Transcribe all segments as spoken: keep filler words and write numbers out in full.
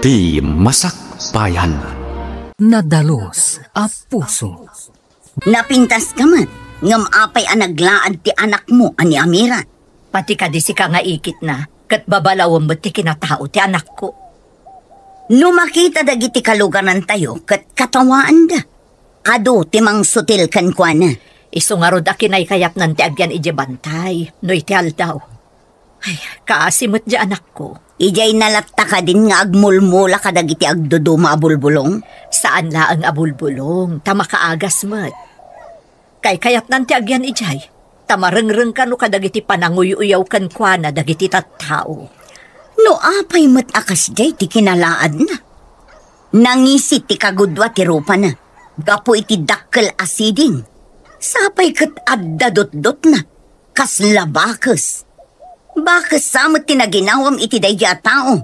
Ti Masakbayan. Nadalus a puso. Napintaska met, ngem apay a naglaad ti anakmo a ni Amira? Pati kadi sika nga ikitna, ket babalawem met ti kinatao ti anakko. No makita dagiti kalugarantayo ket katawaanda, adu ti mangsutil kenkuana. Isu ngarud a kinaykayatnan ti agyan idiay bantay no iti aldaw. Ay, kaasi met diay anakko. Idiay nalatta kadin nga agmulmula kadagiti agduduma a bulbulong? Saan laeng a bulbulong, ta makaagas met. Kaykayatnan ti agyan idiay, ta marengreng kano kadagiti pananguy-uyaw kenkuana dagiti tattao. No apay met a kasdiay ti kinalaadna? Nangisit ti kagudua ti rupana gapu iti dakkel a siding. Sapay ket adda dutdotna, kasla bakes. Bakes sa met ti naginawam iti daydi a tao.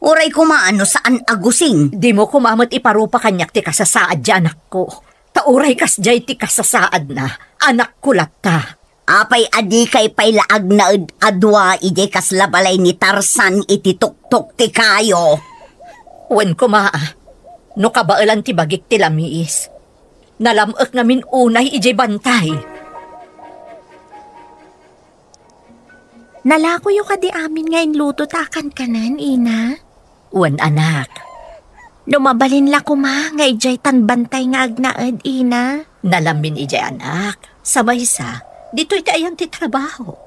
Uray koma no saan a gusing. Dimo koma met iparupa kaniak ti kasasaad ti anakko. Ta uray kasdiay ti kasasaadna, anakko latta. Apay a dikay pay la agnaed a dua idiay kasla balay ni Tarzan iti tuktok ti kayo? Wen koma, a, no kabaelan ti bagik ti lamiis, nalam-ek ngamin unay idiay bantay. Nalakoyo kadi amin nga inluto ta a kankanen, ina? Wen, anak. No mabalin la koma nga idiay tan bantay nga agnaed, ina? Nalamin idiay, anak. Sa maysa, ditoy ti ayan ti trabaho.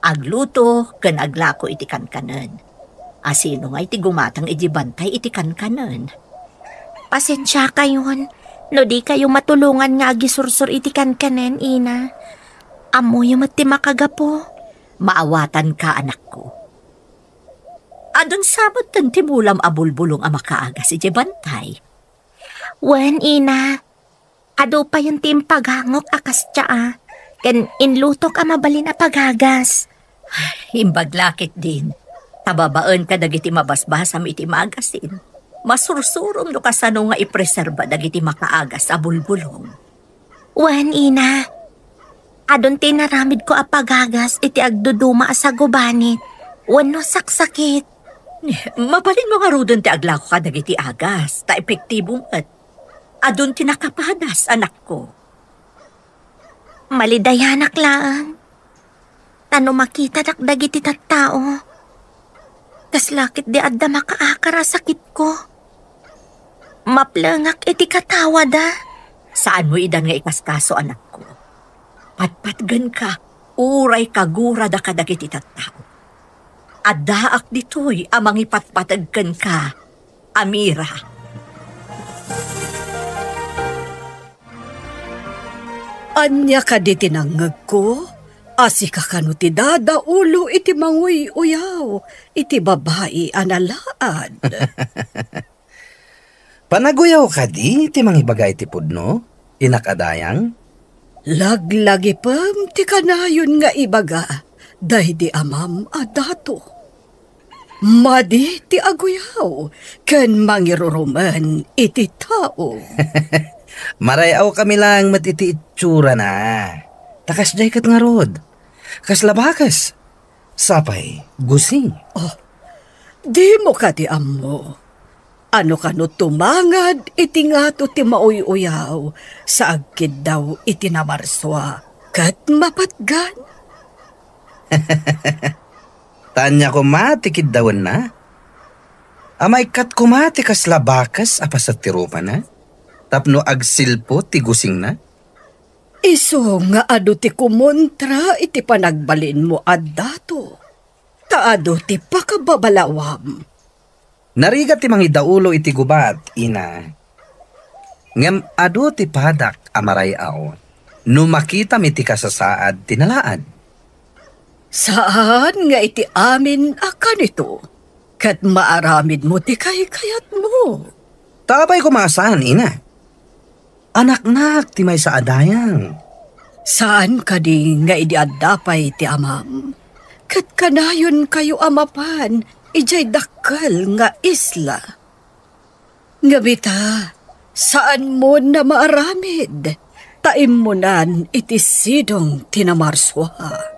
Agluto ken aglako iti kankanen. Asino nga iti gumatang iti bantay iti kankanen? Pasensiakayon no dikayo matulongan nga agisursor iti kankanen, ina. Ammoyo met ti makagapu. Maawatanka, anakko. Adun sa metten ti mulam a bulbulong a makaagas iti bantay? Wen, ina. Adu payen ti impagangok a kasdiay, ken inlutok a mabalin a pagagas. Imbag la ketdin, ta babaen kadagiti mabasbasam iti magasin, masursurom no kasano nga ipreserba dagiti makaagas a bulbulong. Wen, ina. Adun ti inaramidko a pagagas iti agduduma a sagubanit wenno saksakit. Mabalinmo ngaruden ti aglako kadagiti agas, ta epektibo met. Adun ti nakapadas, anakko. Malidayanak laeng. Ta no makitadak dagiti tattao, kasla ketdi adda makaakar a sakitko. Maplengak iti katawada. Saanmo idan nga ikaskaso, anakko. Patpatgenka, uray kagurada kadagiti tattao. Addaak ditoy a mangipatpateg kenka, Amira. Ania kadi ti nangngegko? A sika kano ti dadaulo iti manguy-uyaw iti babai a nalaad? Panaguyaw kadi ti mangibaga iti pudno, inak a dayang? Laglagipem ti kanayon nga ibaga daydi amam a dato. Madi ti aguyaw ken mangirurumen iti tao. Maray-awkami laeng met iti itsurana. Ta kasdiay ket ngarud. Kasla bakes. Sapay, gusing. Oh, dimo kadi ammo? Ano kano tumangad iti ngato ti mauy-uyaw sa agkiddaw iti namarsua ket mapatgan? Ta ania koma ti kiddawenna? A maikkat koma ti kasla bakes a paset ti rupana tapno agsilpo ti gusingna? Isu nga adu ti kumontra iti panagbalinmo a dato, ta adu ti pakababalawam. Narigat ti mangidaulo iti gubat, ina. Ngem adu ti padak a maray-aw no makitam iti kasasaad ti nalaad. Saan nga iti amin a kanito, ket maaramidmo ti kaykayatmo. Ta apay koma a saan, ina? Anaknak ti maysa a dayang. Saan kadi nga idi adda pay ti amam, ket kanayonkayo a mapan idiay dakkel nga isla? Ngem ita, saanmon a maaramid, ta immunan iti sidong ti namarsua.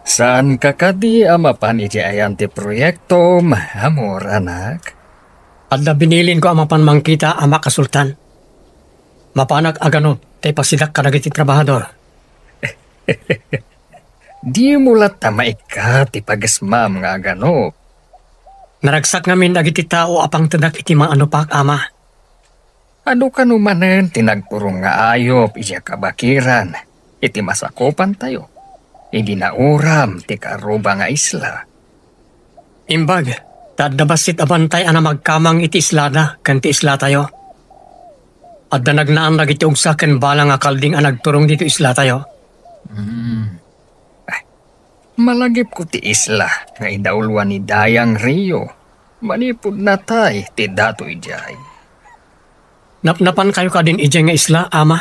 Saanka kadi a mapan iti ayan ti proyektom, amor, anak? Adda binilinko a mapan mangkita, Ama Kasultan. Mapanak aganop ta ipasidak kadagiti trabahador. Dimo latta maikkat ti pagesmam nga aganop. Naragsak ngamin dagiti tao a pangtedak iti maanopak, Ama. Adu kano manen ti nagturong nga ayup idiay kabakiran iti masakupantayo idi nauram ti kaarruba nga isla? Imbag, ta adda bassit a bantay a namagkamang iti islada ken ti islatayo. Adda nagnaan dagiti ugsa ken bala nga kalding a nagturong ditoy islatayo. Hmm. Ah, malagipko ti isla nga idauloan ni Dayang Rio. Manipud natay ti dato idiay. Napnapankayo kadin idiay nga isla, Ama?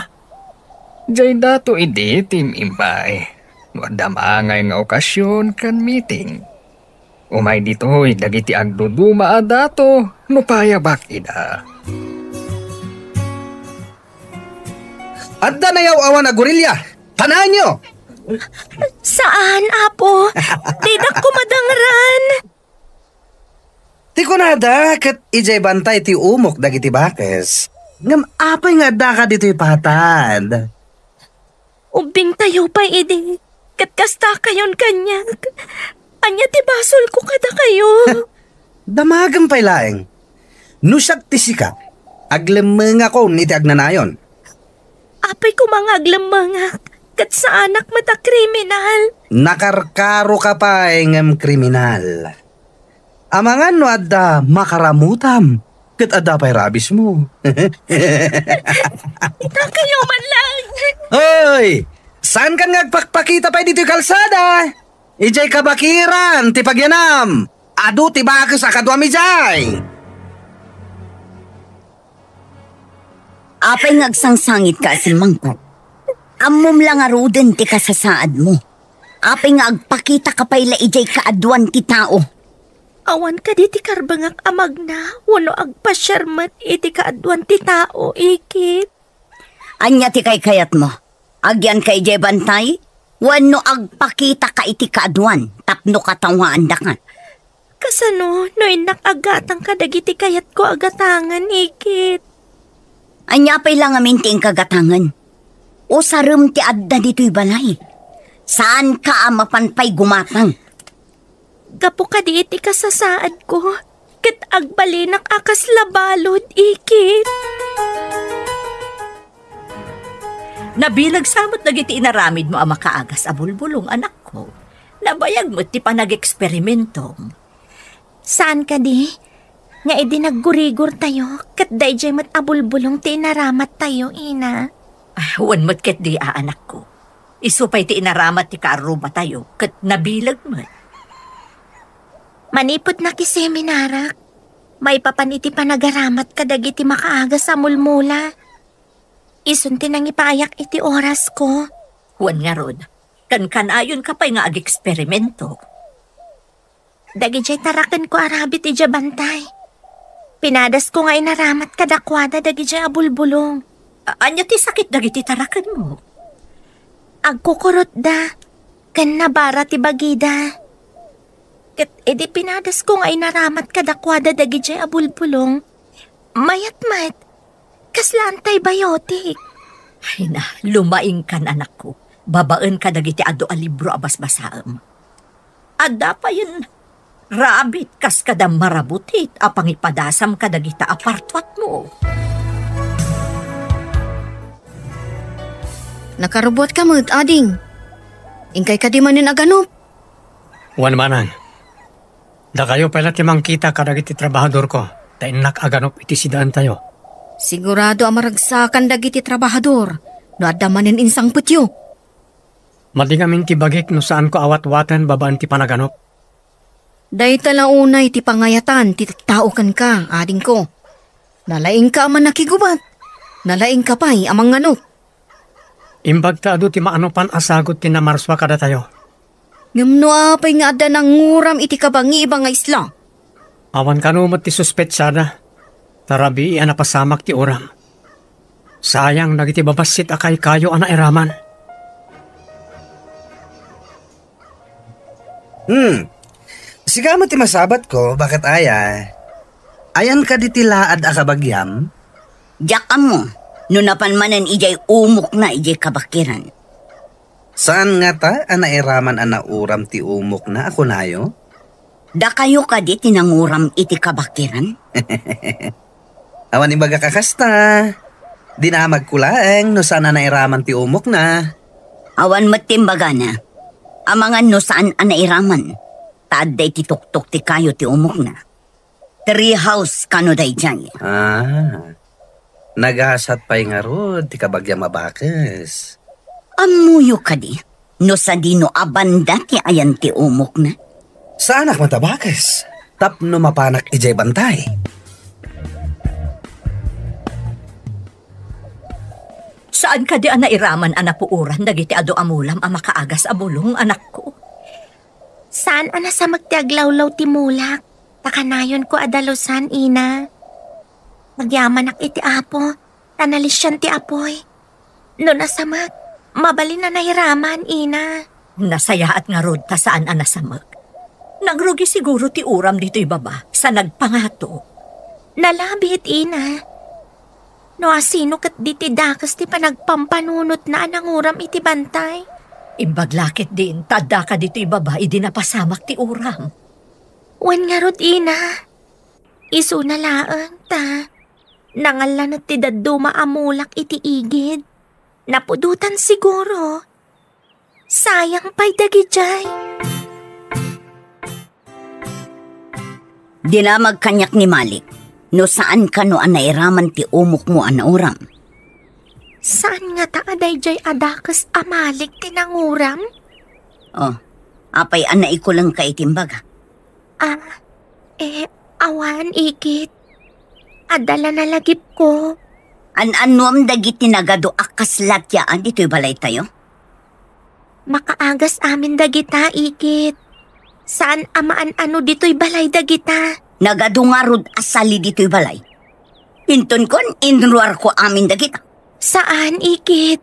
Diay dato idi ti im-immay. No adda maangay nga okasyon ken meeting, umay ditoy dagiti agduduma a dato no payabak ida. Adda nayaw-awan a gorilya! Panaanyo! Saan, Apo? Didak kumadangran. Ti kunada, ket idiay bantay ti umok dagiti bakes. Ngem apay nga addaka ditoy patad? Ubbingtayo pay idi, ket kastakayon kaniak. Ania ti basolko kadakayo? Damagem pay laeng. No siak ti sika, aglemmengakon iti agnanayon. Apay koma nga aglemmengak, ket saanak met a kriminal. Nakarkaroka pay ngem kriminal. Amangan no adda makaramutam, ket adda pay rabiesmo. Itakayo man lang. Hoy! Saankan nga agpakpakita pay ditoy kalsada? Idiay kabakiran ti pagyanam. Adu ti bakes a kaduam idiay. Apay nga agsangsangit ka a simmangpet? Ammom la ngaruden ti kasasaadmo. Apay nga agpakita ka pay la idiay kaaduan ti tao? Awan kadi ti karbengak a magna wenno agpasiar met iti kaaduan ti tao, Ikit? Ania ti kaykayatmo? Agyanka idiay bantay? Wenno agpakitaka iti kaaduan tapno katawaandaka? Kasano no innak aggatang kadagiti kayatko a gatangen, Ikit? Ania pay la ngamin ti inka gatangen? Usarem ti adda ditoy balay. Saanka a mapan pay gumatang. Gapu kadi iti kasasaadko, ket agbalinak a kasla balud, Ikit. Nabileg sa met dagiti inaramidmo a makaagas a bulbulong, anakko. Nabayag met ti panageksperimentom. Saan kadi nga idi naggurigortayo, ket daydiay met a bulbulong ti inaramattayo, ina? Ah, wen met ketdi a, anakko. Isu pay ti inaramat ti kaarrubatayo, ket nabileg met. Manipud nakiseminarak, maipapan iti panagaramat kadagiti makaagas a mulmula. Isun ti nangipayak iti orasko. Wen ngarud, kankanayonka pay nga ageksperimento. Dagidiay tarakenko a rabbit idiay bantay. Pinadasko nga inaramat kadakuada dagidiay a bulbulong. A-, ania ti sakit dagiti tarakenmo? Agkukurotda, ken nabara ti bagida. Ket idi pinadasko nga inaramat kadakuada dagidiay a bulbulong, mayat met, kasla antibiotic. Ay na, lumaingkan, anakko. Babaen kadagiti adu a libro a basbasaem. Adda payen rabbit kas kada marabutit a pangipadasam kadagita a partuatmo. Nakarubuatka met, ading. Inkay kadi manen aganop? Wen manang. Dakayo pay la ti mangkita kadagiti trabahadorko, ta innak aganop iti sidaentayo. Sigurado a maragsakan dagiti trabahador no adda manen insangpetyo. Madi ngamin ti bagik no saanko a watwaten babaen ti panaganop. Dayta la unay ti pangayatan ti tattao kenka, adingko. Nalaingka a mannakigubat. Nalaingka pay a manganop. Imbag ta adu ti maanopan a sagut ti namarsua kadatayo. Ngem no apay nga adda nanguram iti kabangiba nga isla? Awan kano met ti suspetsada, ta rabii a napasamak ti uram. Sayang dagiti babassit a kaykayo a nairaman. Hmm. Sika met ti masabatko, baket aya? Ayan kadi ti laad a kabagiam? Diak ammo, no napan manen idiay umokna idiay kabakiran. Saan ngata a nairaman a nauram ti umokna a kunayo? Dakayo kadi ti nanguram iti kabakiran? Awan imbagak a kasta. Dinamagko laeng no saan a nairaman ti umokna. Awan met ti imbagana. Amangan no saan a nairaman. Ta adda iti tuktok ti kayo ti umokna. Tree house kano daydiay. Ah, nagasat pay ngarud ti kabagiam a bakes. Ammoyo kadi no sadino a banda ti ayan ti umokna? Saanak met a bakes tapno mapanak idiay bantay. Saan kadi a nairaman a napuoran dagiti adu a mulam a makaagas a bulong, anakko? Saan a nasamek ti aglawlaw ti mulak, ta kanayonko a dalusan, ina. Agyamanak iti Apo, ta nalisian ti apuy. No nasamek, mabalin a nairaman, ina. Nasayaat ngarud ta saan a nasamek. Nangrugi siguro ti uram ditoy baba, sa nagpangato. Nalabit, ina. No asino ket di ti dakes ti panagpampanunotna a nanguram iti bantay? Imbag la ketdin, ta addaka ditoy baba idi napasamak ti uram. Wen ngarud, ina. Isuna laeng ta nangallanet ti dadduma a mulak iti igid. Napudotan siguro. Sayang pay dagidiay. Dinamag kaniak ni Malik, no saan kano a nairaman ti umokmo a nauram. Saan ngata a daydiay a dakes a Malik ti nanguram? Oh, apay a naikulengka iti imbaga? Ah, eh, awan, ikit. Adda la nalagipko. An-annuam dagiti nagadu a kasla ti ayan ditoy balaytayo? Makaagas amin dagita, ikit. Saan a maan-ano ditoy balay dagita. Nagadu ngarud a sali ditoy balay. Inton kuan, inruarko amin dagita. Saan, ikit.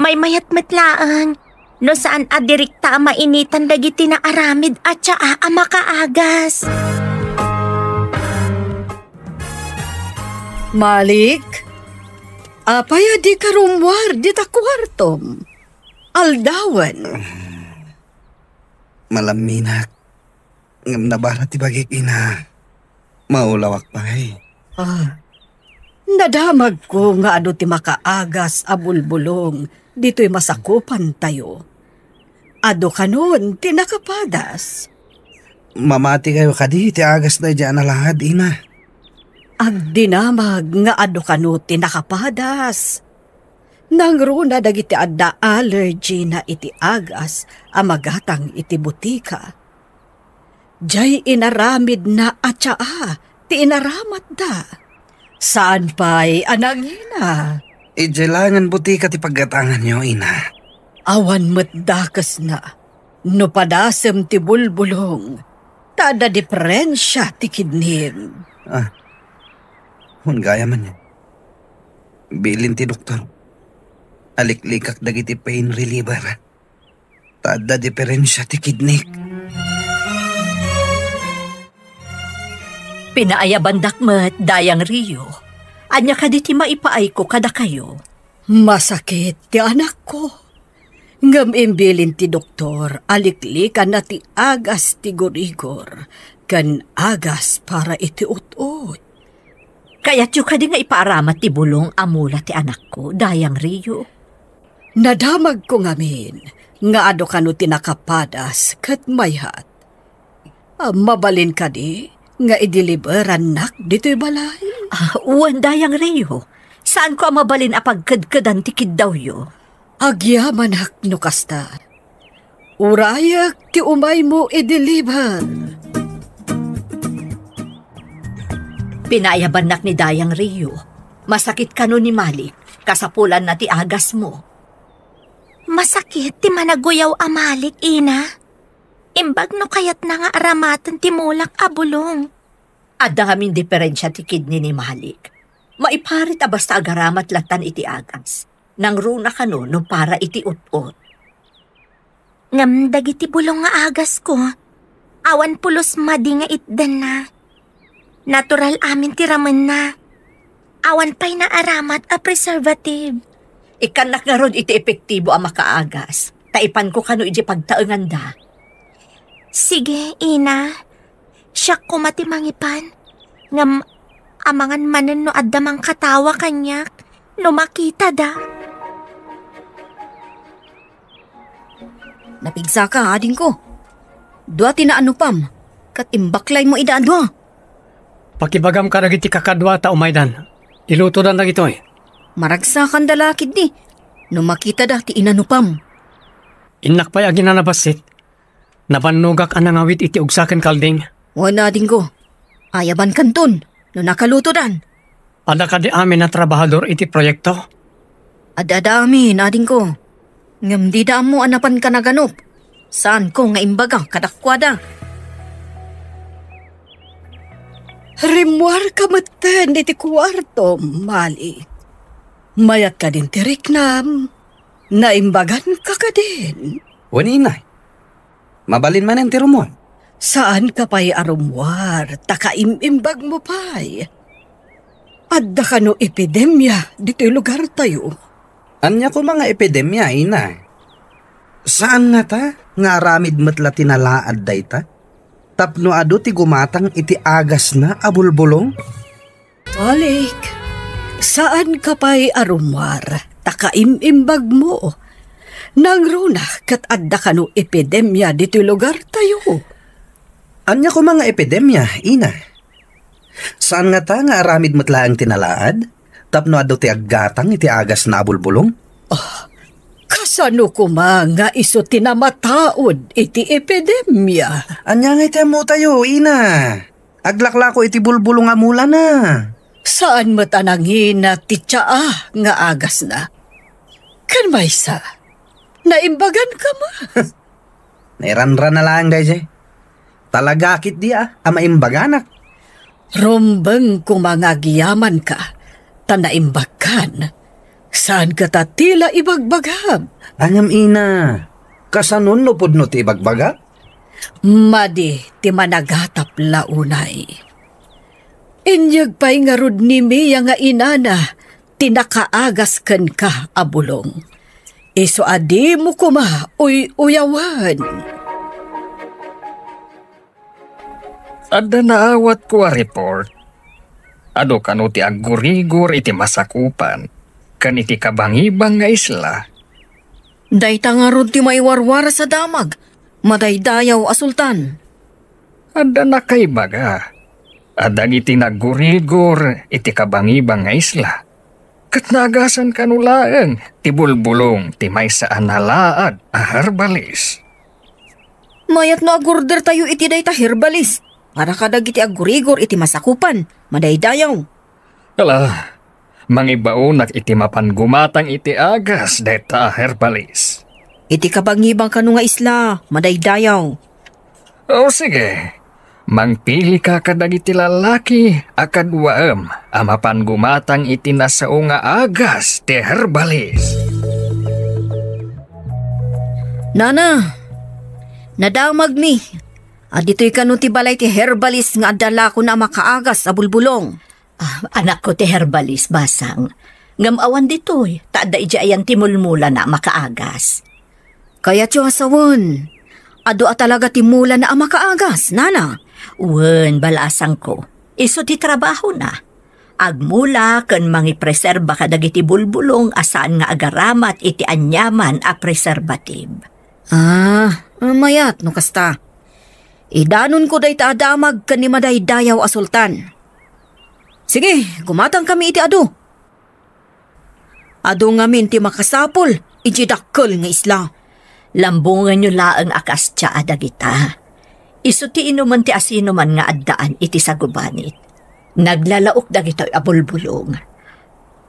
Maymayat met laeng. No saan a direkta a mainitan dagiti naaramid a tsaa a makaagas. Malik, apay a dika rummuar dita kuartom? Aldawen. Malamminak. Ngem nabara ti bagik, ina. Maulawak pay. Ah, nadamagko nga adu ti makaagas a bulbulong ditoy masakupantayo. Adu kanon ti nakapadas. Mamati kayo kadi ti agas daydiay a nalaad, ina? Agdinamag nga adu kano ti nakapadas. Nangruna dagiti adda allergy na iti agas a magatang iti butika. Diay inaramidna a tsaa ti inaramatda. Saan pay a nangina? Idiay langen butika ti paggatanganyo, ina. Awan met dakesna. No padasem ti bulbulong, ta adda diferensia ti kidnim. Ah, wen gayam man. Bilin ti doktor. Aliklikak dagiti pain reliever. Ta adda diferensia ti kidnik. Pinaayabandak met, Dayang Rio. Ania kadi ti maipaayko kadakayo? Masakit ti anakko. Ngem imbilin ti doktor a liklikanna ti agas ti gurigor ken agas para iti ut-ot. Kayatyo kadi nga ipaaramat ti bulong a mula ti anakko, Dayang Rio? Nadamagko ngamin nga adu kano ti nakapadas ket mayat. Ah, mabalin kadi nga ideliberannak ditoy balay? Ah, wen, Dayang Rio. Saanko a mabalin a pagkedkedan ti kiddawyo. Agyamanak no kasta. Urayek ti umaymo ideliber. Pinayabannak ni Dayang Rio. Masakit kano ni Malik. Kasapulanna ti agasmo. Masakit ti managuyaw a Malik, ina. Imbag no kayatna nga aramaten ti mulak a bulong. Adda ngamin diferensia ti kidney ni Malik. Maiparit a basta agaramat lattan iti agas. Nangruna kano no para iti ut-ot. Ngem dagiti bulong nga agasko, Awan pulos madi nga itdanna. Natural amin ti ramenna. Awan pay naaramat a preservative. Ikkannak ngarud iti epektibo a makaagas, ta ipanko kano idiay pagtaenganda. Sige, Ina. Siak koma ti mangipan. Ngem amangan manen no adda mangkatawa kaniak no makitada. Napigsaka, adingko. Dua ti naanupam, ket imbaklaymo ida a dua. Pakibagam kadagiti kakadua ta umaydan. Ilutodan dagitoy. Maragsakanda la ketdi no makitada ti inanupam. Innak pay aginana bassit. Nabannogak a nangawit iti ugsa ken kalding. Wen, adingko. Ayabankanton no nakalutodan. Adda kadi amin a trabahador iti proyekto? Adda, adda amin, adingko. Ngem dida ammo a napanka naganup. Saanko nga imbaga kadakuada. Rimmuarka metten iti kuartom, Malik. Mayat kadin ti riknam. Naimbaganka kadin? Wen, Ina. Mabalin manen ti rummuar. Saanka pay a rummuar, ta kaim-imbagmo pay. Adda kano epidemia ditoy lugartayo. Ania koma nga epidemia, Ina? Saan ngata nga aramid met la ti nalaad dayta? Tapno adu ti gumatang iti agasna a bulbulong? Malik, saanka pay a rummuar, ta kaim-imbagmo. Nangruna ket adda kano epidemia ditoy lugartayo. Ania koma nga epidemia, Ina? Saan ngata nga aramid met laeng ti nalaad tapno adu ti aggatang iti agasna a bulbulong? Ah, kasano koma nga isu ti namataud iti epidemia? Ania nga iti ammotayo, Ina? Aglaklako iti bulbulong a mulana. Saan met a nangina ti tsaa nga agasna. Ken maysa, naimbaganka met. Nairanrana laeng daydiay. Talaga ketdi a, a maimbaganak. Rumbeng koma nga agyamanka, ta naimbagkan. Saanka ta ti la ibagbagam? Ngem, Ina, kasano no pudno ti ibagbagak? Madi ti managatap la unay. Inyeg pay ngarud ni Mia nga inana ti nakaagas kenka a bulong. Isu a dimo koma uy-uyawen. Adda naawatko a report. Adu kano ti aggurigor iti masakupan ken iti kabangibang nga isla. Dayta ngarud ti maiwarwaras a damag, madaydayaw a sultan. Adda nakaibaga a dagiti naggurigor iti kabangibang nga isla ket naagasan kano laeng ti bulbulong ti maysa a nalaad a herbalis. Mayat no agurdertayo iti dayta herbalis para kadagiti aggurigor iti masakupan, madaydayaw. Ala, mangibaonak iti mapan gumatang iti agas dayta a herbalis. Iti kabangibang kano nga isla, madaydayaw. O sige, mangpilika kadagiti lalaki a kaduaem a mapan gumatang iti nasao nga agas ti herbalis. Nana, nadamagmi. Aditoy kano ti balay ti herbalis nga adda lakona a makaagas a bulbulong. Ah, anakko ti herbalis, basang. Ngem awan ditoy, ta adda idiay ayan ti mulmulana a makaagas. Kayatyo a sawen, adu a talaga ti mulana a makaagas, nana? Wen, balasangko. Isu ti trabahona. Agmula ken mangipreserba kadagiti bulbulong a saan nga agaramat iti aniaman a preservative. Ah, mayat no kasta. Idanonko dayta a damag ken ni madaydayaw a sultan. Sige, gumatangkami iti adu. Adu ngamin ti makasapul idiay dakkel nga isla. Lambongenyo laeng a kasdia a dagita. Isu ti inumen ti asinoman nga addaan iti sagubanit. Naglalaok dagitoy a bulbulong.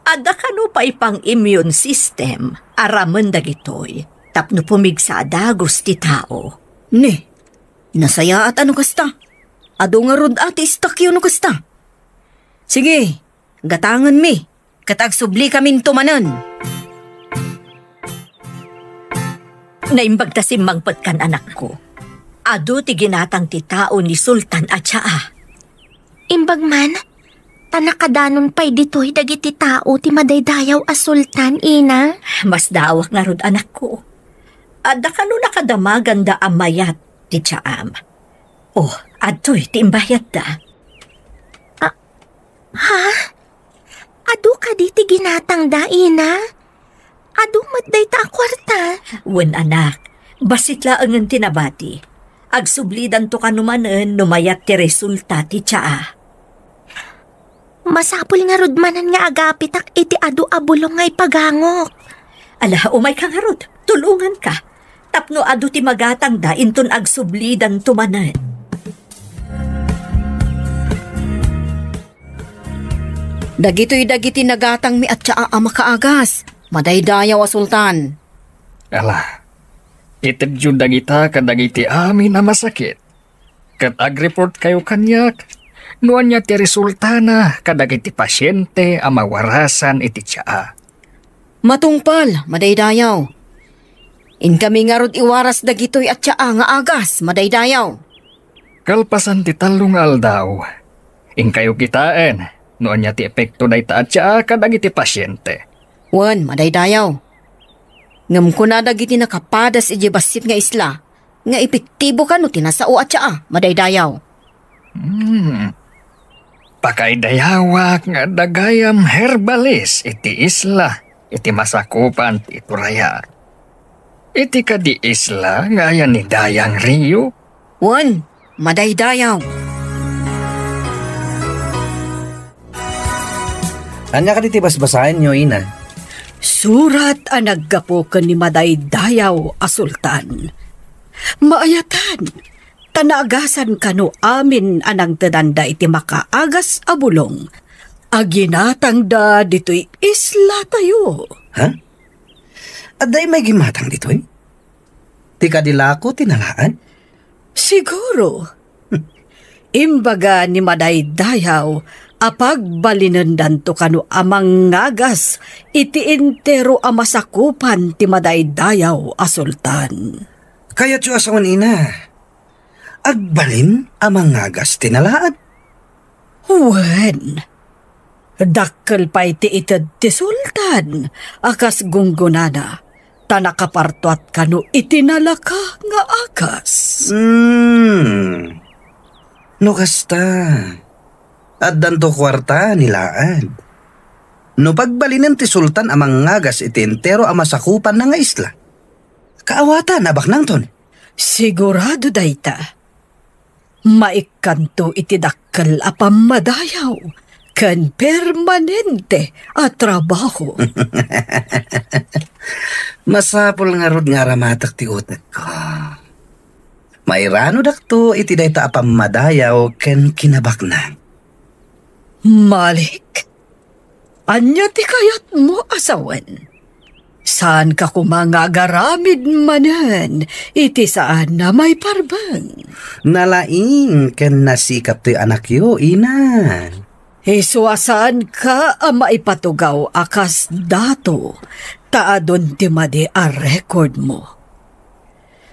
Adda kano pay pang-immune system a ramen dagitoy tapno pumigsa a dagus ti tao. Ni, nasayaat a no kasta. Adu ngarud a ti istakyo no kasta. Sige, gatangenmi, ket agsubli kaminto manen. Naimbag ta simmangpetkan, anakko. Adu ti ginatang ti tao ni Sultan a tsaa. Imbag man, ta nakadanon pay ditoy dagiti tao ti madaydayaw a Sultan, ina. Masdaawak ngarud, anakko. Adda kano nakadamaganda a mayat ti tsaam? Oh, adtoy ti imbayadda. Ah, ha? Adu kadi ti ginatangda, ina? Adu met dayta a kuarta? Wen, anak, bassit laengen ti nabati. Agsublidanto kano manen no mayat ti resulta ti tsaa. Masapul ngarud manen nga agapitak iti adu a bulong nga ipagangok. Ala, umayka ngarud. Tulonganka. Tapno adu ti magatangda inton agsublidanto manen. Dagitoy dagiti nagatangmi a tsaa a makaagas, madaydayaw a Sultan. Ala, itedyo dagita kadagiti amin a masakit, ket agreportkayo kaniak no ania ti resultana kadagiti pasiente a mawarasan iti tsaa. Matungpal, madaydayaw. Inkami ngarud iwaras dagitoy a tsaa nga agas, madaydayaw. Kalpasan ti tallo nga aldaw, inkayo kitaen no ania ti epekto dayta a tsaa kadagiti pasiente. Wen, madaydayaw. Ngem kuna dagiti nakapadas idiay bassit nga isla nga epektibo kano ti nasao a tsaa, madaydayaw. Hmm. Pakaidayawak nga adda gayam herbalis iti isla iti masakupan ti Toraya. Iti kadi isla nga ayan ni Dayang Rio? Wen, madaydayaw. Ania kadi ti basbasaenyo, ina? Surat a naggapu ken ni madaydayaw a sultan. Maayatan, ta naagasan kano amin a nangtedanda iti makaagas a bulong a ginatangda ditoy islatayo. Ha? Adda immay gimmatang ditoy? Ti kadi lako ti nalaad? Siguro. Imbaga ni madaydayaw a pagbalinendanto kano a mangagas iti entero a masakupan ti madaydayaw a sultan. Kayatyo a sawen, ina, agbalin a mangagas ti nalaad? Wen, dakkel pay ti ited ti sultan a kas gunggonana, ta nakapartuat kano iti nalaka nga agas. Hmm. No kasta, addanto kuarta ni laad. No pagbalinen ti sultan a mangagas iti entero a masakupanna nga isla, kaawatan a baknangton. Sigurado dayta. Maikkanto iti dakkel a pammadayaw ken permanente a trabaho. Masapul ngarud nga aramatek ti utekko. Mairanudakto iti dayta a pammadayaw ken kinabaknang. Malik, ania ti kayatmo a sawen? Saanka koma nga agaramid manen iti saan a maiparbeng. Nalaing ken nasikap toy anakyo, ina. Isu a saanka a maipatugaw a kas dato, ta adun ti madi a rekordmo.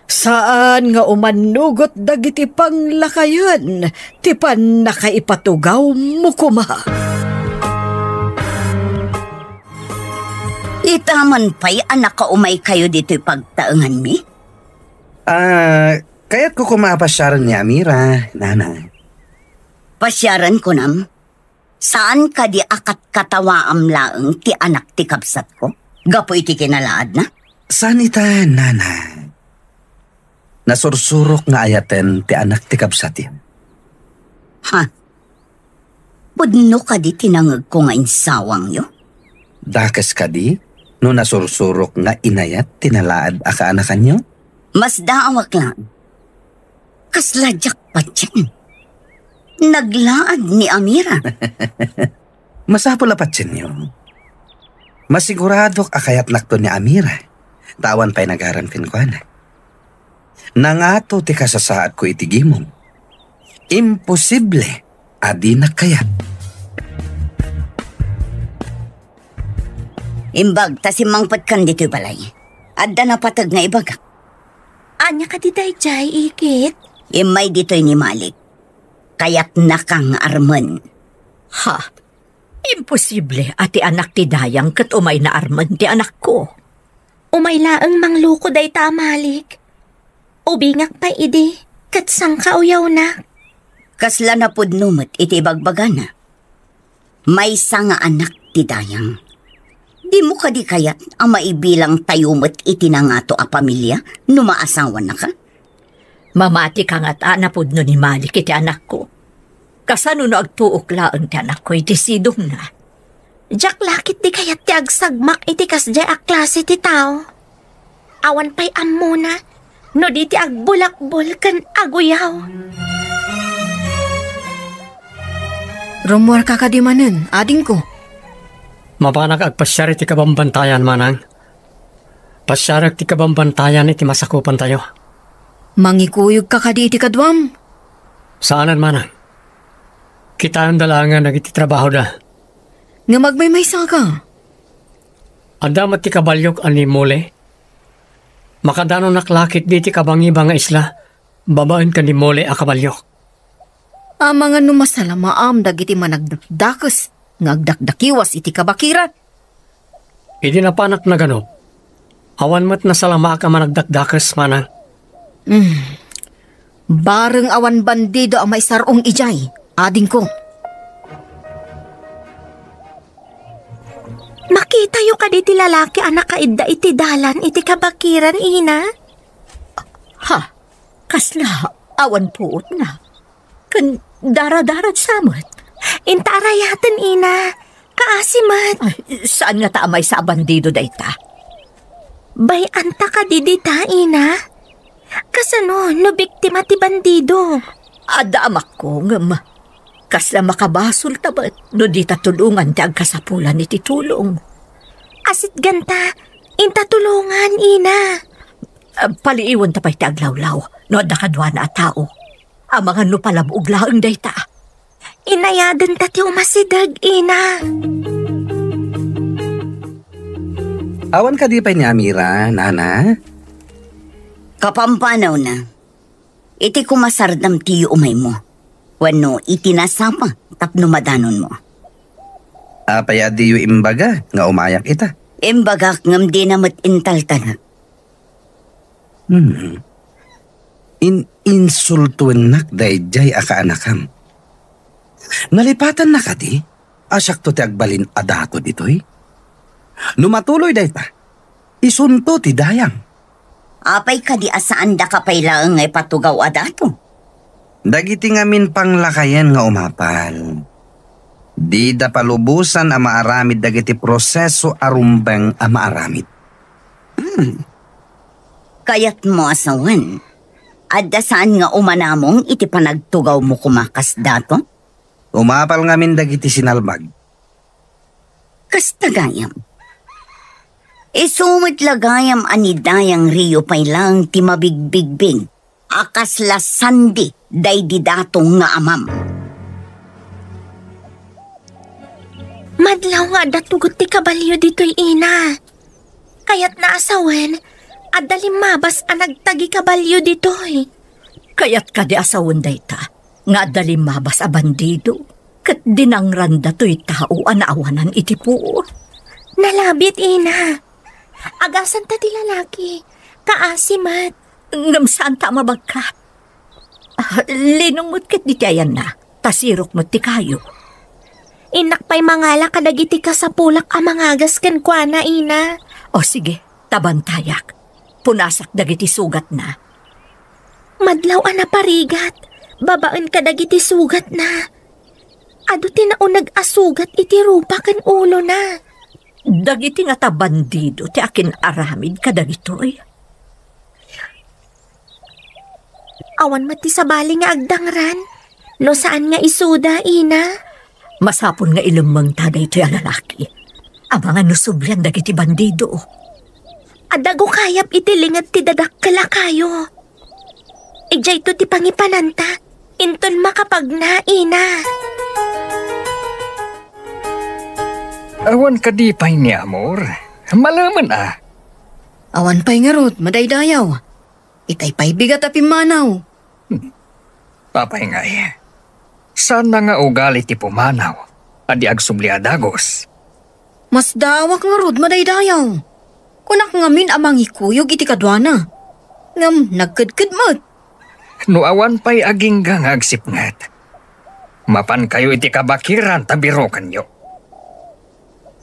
Saan nga umannugot dagiti panglakayen ti pannakaipatugawmo koma. Ita man pay a nakaumaykayo ditoy pagtaenganmi? Ah, kayatko koma a pasiaren ni Amira, nana. Pasiaren kunam? Saan kadi a katkatawaam laeng ti anak ti kabsatko gapu iti kinalaadna? Saan ita, nana. Nasursurok nga ayaten ti anak ti kabsatyo. Ha? Pudno kadi ti nangegko nga insawangyo? Dakes kadi no nasursurok nga inayat ti nalaad a kaanakanyo? Masdaawak laeng. Kasla diak patien. Naglaad ni Amira. Masapul a patienyo. Masiguradok a kayatnakto ni Amira, ta awan pay nagaram kenkuana. Nangato ti kasasaadko iti gimong. Imposible a dinak kayat. Imbag ta simmangpetkan ditoy balay. Adda napateg nga ibagak. Ania kadi daydiay, Ikit? Immay ditoy ni Malik. Kayatnaka nga armen. Ha? Imposible a ti anak ti Dayang ket umayna armen ti anakko. Umay laeng mangluko dayta a Malik. Ubingak pay idi, ket sangkauyaw na. Kasla napudno met iti ibagbagana. Maysa nga anak ti Dayang. Dimo kadi kayat a maibilang tayo met iti nangato a pamilia no maasawanaka? Mamati ka ngata a napudno ni Malik iti anakko. Kasano no agtuok laeng ti anakko iti sidongna? Diak la ketdi kayat ti agsagmak iti kasdiay a klase ti tao. Awan pay ammona no di ti agbulakbol ken aguyaw. Rummuarka kadi manen, adingko? Mapanak agpasiar iti kabambantayan, manang. Pasiarek ti kabambantayan iti masakupantayo. Mangikuyogka kadi iti kaduam? Saanen, manang. Kitaenda laengen dagiti trabahoda. Ngem agmaymaysaka. Adda met ti kabaliok a ni Mole. Makadanonak la ketdi iti kabangiba nga isla babaen ken ni Mole a kabaliok. Amangan no masalamaam dagiti managdakdakes nga agdakdakiwas iti kabakiran. Idi napanak naganup, awan met nasalamaak a managdakdakes, manang. Hmm. Bareng awan bandido a maisar-ong idiay, adingko. Makitayo kadi ti lalaki a nakaidda iti dalan iti kabakiran, ina? Ha? Kasla awan puotna. Ken daradaragsa met. Inta arayaten, ina. Kaasi met. Ay, saan ngata a maysa a bandido dayta? Bay-anta kadi dita, ina? Kasano no biktima ti bandido? Adda amakko, ngem kasla makabasolta met no dita tulongan ti agkasapulan iti tulong. Asitganta, inta tulongan, ina. Ah, paliiwenta pay ti aglawlaw no adda kaduana a tao. Amangan no palabog laeng dayta. Inayadenta ti umasideg, ina. Awan kadi pay ni Amira, nana? Kapampanawna, iti kumasardam ti umaymo, wenno iti nasapa tapno madanonmo. Apay a diyo imbaga nga umayak ita? Imbagak ngem dina met intaltalek. Hmm. In-insultuennak daydiay a kaanakam. Nalipatanna kadi a siakto ti agbalin a dato ditoy? No matuloy dayta, isunto ti Dayang. Apay kadi a saandaka pay laeng nga ipatugaw a dato? Dagiti ngamin panglakayen nga umapal, dida palubosan a maaramid dagiti proseso a rumbeng a maaramid. Hmm. Kayatmo a sawen, adda saan nga umanamong iti panagtugawmo koma kas dato? Umapal ngamin dagiti sinalbag. Kasta gayam. Isu met la gayam a ni Dayang Rio pay laeng ti mabigbigbig a kasla sandi daydi dato nga amam. Madlaw nga adda tugot ti kabalio ditoy, ina. Kayatna a sawen, adda limmabas a nagtagi kabalio ditoy. Kayat kadi a sawen dayta, nga adda limmabas a bandido, ket dinangranda toy tao a naawanan iti puor? Nalabit, ina. Agasanta ti lalaki. Kaasi met. Ngem saanta a mabagka. Ah, linong met ket diti ayanna, ta sirok met ti kayo. Innak pay mangala kadagiti kasapulak a mangagas kenkuana, ina. O sige, ta bantayak. Punasak dagiti sugatna. Madlaw a naparigat, babaen kadagiti sugatna. Adu ti nauneg a sugat iti rupa ken ulona. Dagiti ngata bandido ti akin-aramid kadagitoy. Awan met ti sabali nga agdangran, no saan nga isuda, ina. Masapul nga ilemmengta daytoy a lalaki. Amangan no sublian dagiti bandido. Adda gukayab iti linged ti dadakkel a kayo. Idiayto ti pangipananta, inton makapagna, ina. Awan kadi pay ni Amor? Malemen a. Awan pay ngarud, madaydayaw. Itay pay bigat a pimmanaw. Apay ngay, saanna nga ugali ti pumanaw a di agsubli a dagus? Masdaawak ngarud, madaydayaw. Kunak ngamin a mangikuyog iti kaduana. Ngem nagkedked met. No awan pay agingga nga agsipnget, mapankayo iti kabakiran ta birokenyo.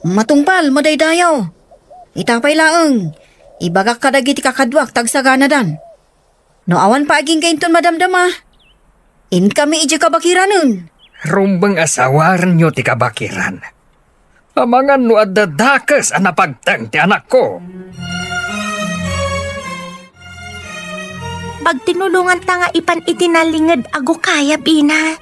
Matungpal, madaydayaw. Ita pay laeng, ibagak kadagiti kakaduak ta agsaganadan. No awan pay agingga inton madamdama, inkami idiay kabakiranen. Rumbeng a sawarenyo ti kabakiran. Amangan no adda dakes a napagteng ti anakko. Pagtinulonganta nga ipan iti nalinged a gukayab, ina.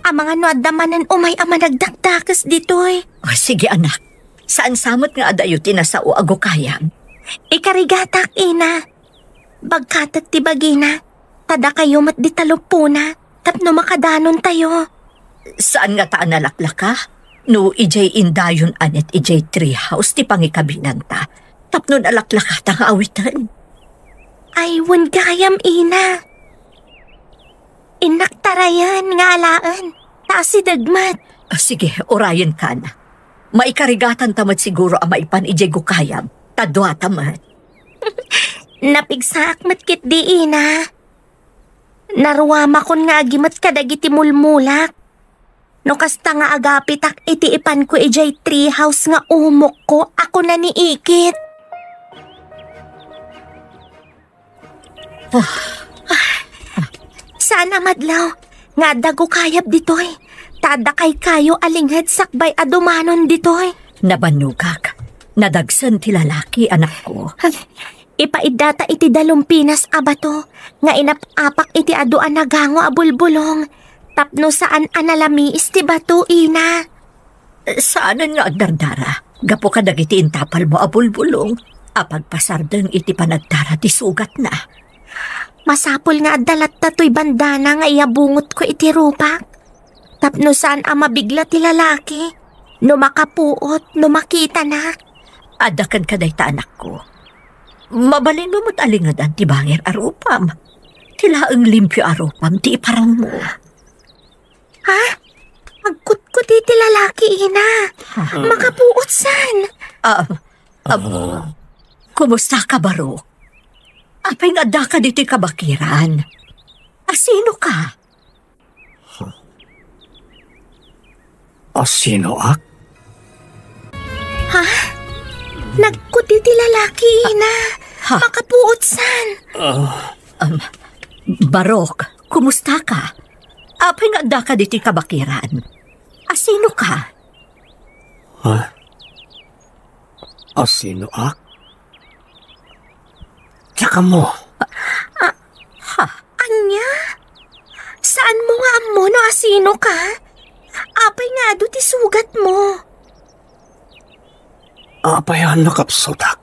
Amangan no adda manen umay a managdakdakes ditoy. O, sige, anak. Saan sa met nga adayo ti nasao a gukayab? Ikarigatak, ina. Bagkatek ti bagina, ta dakayo met di taluppona, tapno makadanontayo. Saan ngata a nalaklaka? No idiay indayon a net idiay tree house ti pangikabinanta, tapno nalaklakata nga awiten. Ay, wen gayam, ina. Innak tarayen nga alaen, ta asideg met. Ah, sige, urayen kana. Maikarigatanta met siguro a maipan idiay gukayab, ta duata met. Napigsaak met ketdi, ina. Naruamakon nga agimet kadagiti mulmulak. No kasta nga agapitak iti ipanko idiay tree house nga umokko, ako na ni ikit. Ah. Saan a madlaw nga adda gukayab ditoy, ta adda kaykayo a linged sakbay a dumanon ditoy. Nabannogak. Nadagsen ti lalaki, anakko. Ipaiddata iti dalumpinas a bato nga inap-apak iti adu a nagango a bulbulong, tapno saan a nalamiis ti bato, ina. Saanen nga agdardara gapu kadagiti intapalmo a bulbulong a pagpasardeng iti panagdara ti sugatna. Masapul nga adda latta toy bandana nga iyabungotko iti rupak, tapno saan a mabigla ti lalaki no makapuot no makitanak. Adda kenka dayta, anakko. Mabalinmo met a lingedan ti bangir a rupam. Ti laeng limpio a rupam ti iparangmo. Ha? Agkutkuti ti lalaki, ina. Ha? Makapuot san? Ah, ah, kumusta ka, Barok? Apay nga addaka ditoy kabakiran? Asino ka? Asinoak? Ha? Nagkuti ti lalaki, ina. Ha? Makapuot san? Ah. Um, Barok, kumusta ka? Apay nga addaka ditoy kabakiran? Asino ka? Ha? Asinoak? Diak ammo. Ah, ha? Ania? Saanmo nga ammo no asino ka? Apay nga adu ti sugatmo? Apay a nakapsutak?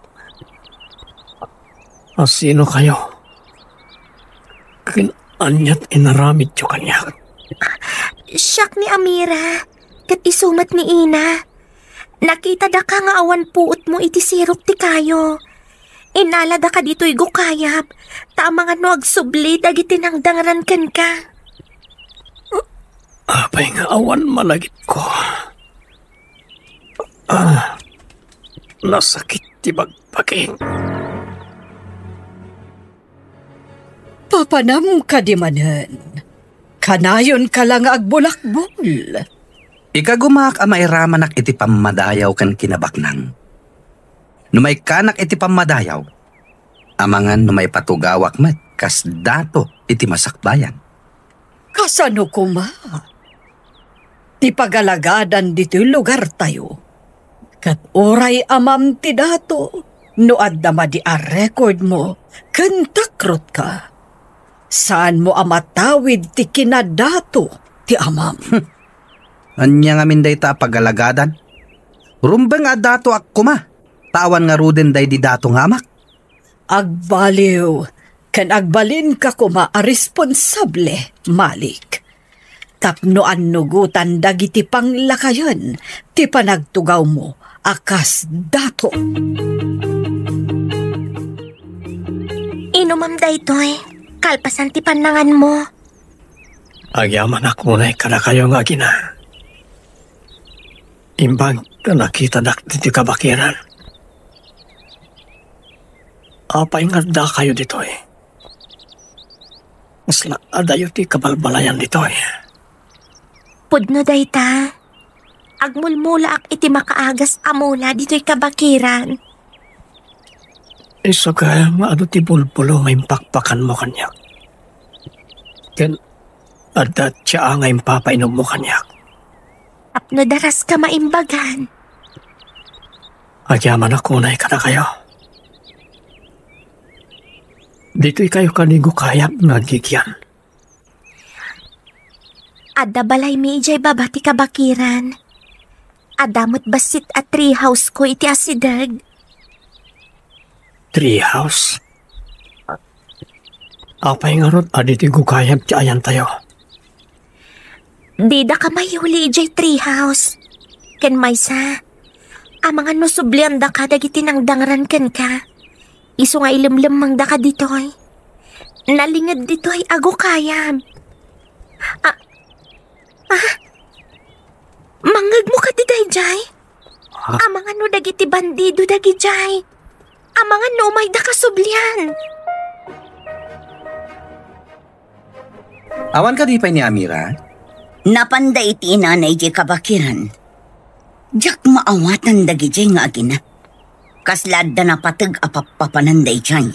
Asino kayo? Ken aniat inaramidyo kaniak? Siak ni Amira, ket isu met ni Ina. Nakita daka nga awan puotmo iti sirok ti kayo. Inala daka ditoy gukayab, ta amangan no agsubli dagiti nangdangran kenka. Apay nga awan malagipko? Ah, nasakit ti bagbagik. Papanam kadi manen. Kanayon ka la nga agbulakbol. Ikagumaak a mairamanak iti pammadayaw ken kinabaknang. No maikkanak iti pammadayaw, amangan no maipatugawak met kas dato iti masakbayan. Kasano koma? Ti pagalagadan ditoy lugartayo. Ket uray amam ti dato, no adda madi a recordmo ken takrotka, saanmo a matawid ti kinadato ti amam. Ania ngamin dayta a pagalagadan? Rumbeng a datoak koma, ta awan ngaruden daydi dato nga amak. Agbaliw ken agbalinka koma a responsable, Malik, tapno annugotan dagiti panglakayen ti panagtugawmo a kas dato. Inum Ma'am, daytoy, kalpasan ti pannanganmo. Agyamanak unay kadakayo nga agina. Imbag ta nakitadak ditoy kabakiran. Apay nga addakayo ditoy? Kasla adayo ti kabalbalayan ditoy. Pudno dayta. Agmulmulaak iti makaagas a mula ditoy kabakiran. Isu kaya nga adu ti bulbulo nga impakpakanmo kaniak? Ken adda tsaa nga impapainommo kaniak? Tapno daras ka maimbagan. Agyamanak unay kadakayo. Ditoy kayo kanigo kayat nga agigian. Adda balaymi idiay baba ti kabakiran. Adda met bassit a tree house ko iti asideg. Tree house? Apay ngarud a ditoy gugayab ti ayantayo? Dida ka mayuli idiay tree house. Ken maysa, amangan no subliandaka dagiti nangdangran kenka. Isu nga ilemlemmengdaka ditoy. Nalinged ditoy a gukayab. Ah, ah, mangngegmo kadi daydiay? Ah? Amangan no dagiti bandido dagidiay. Amangan no umayda kasublian. Awan kadi pay ni Amira? Napanda iti inana idiay kabakiran. Diak maawatan dagidiay nga agina. Kasla adda napateg a pappapanan daydiay.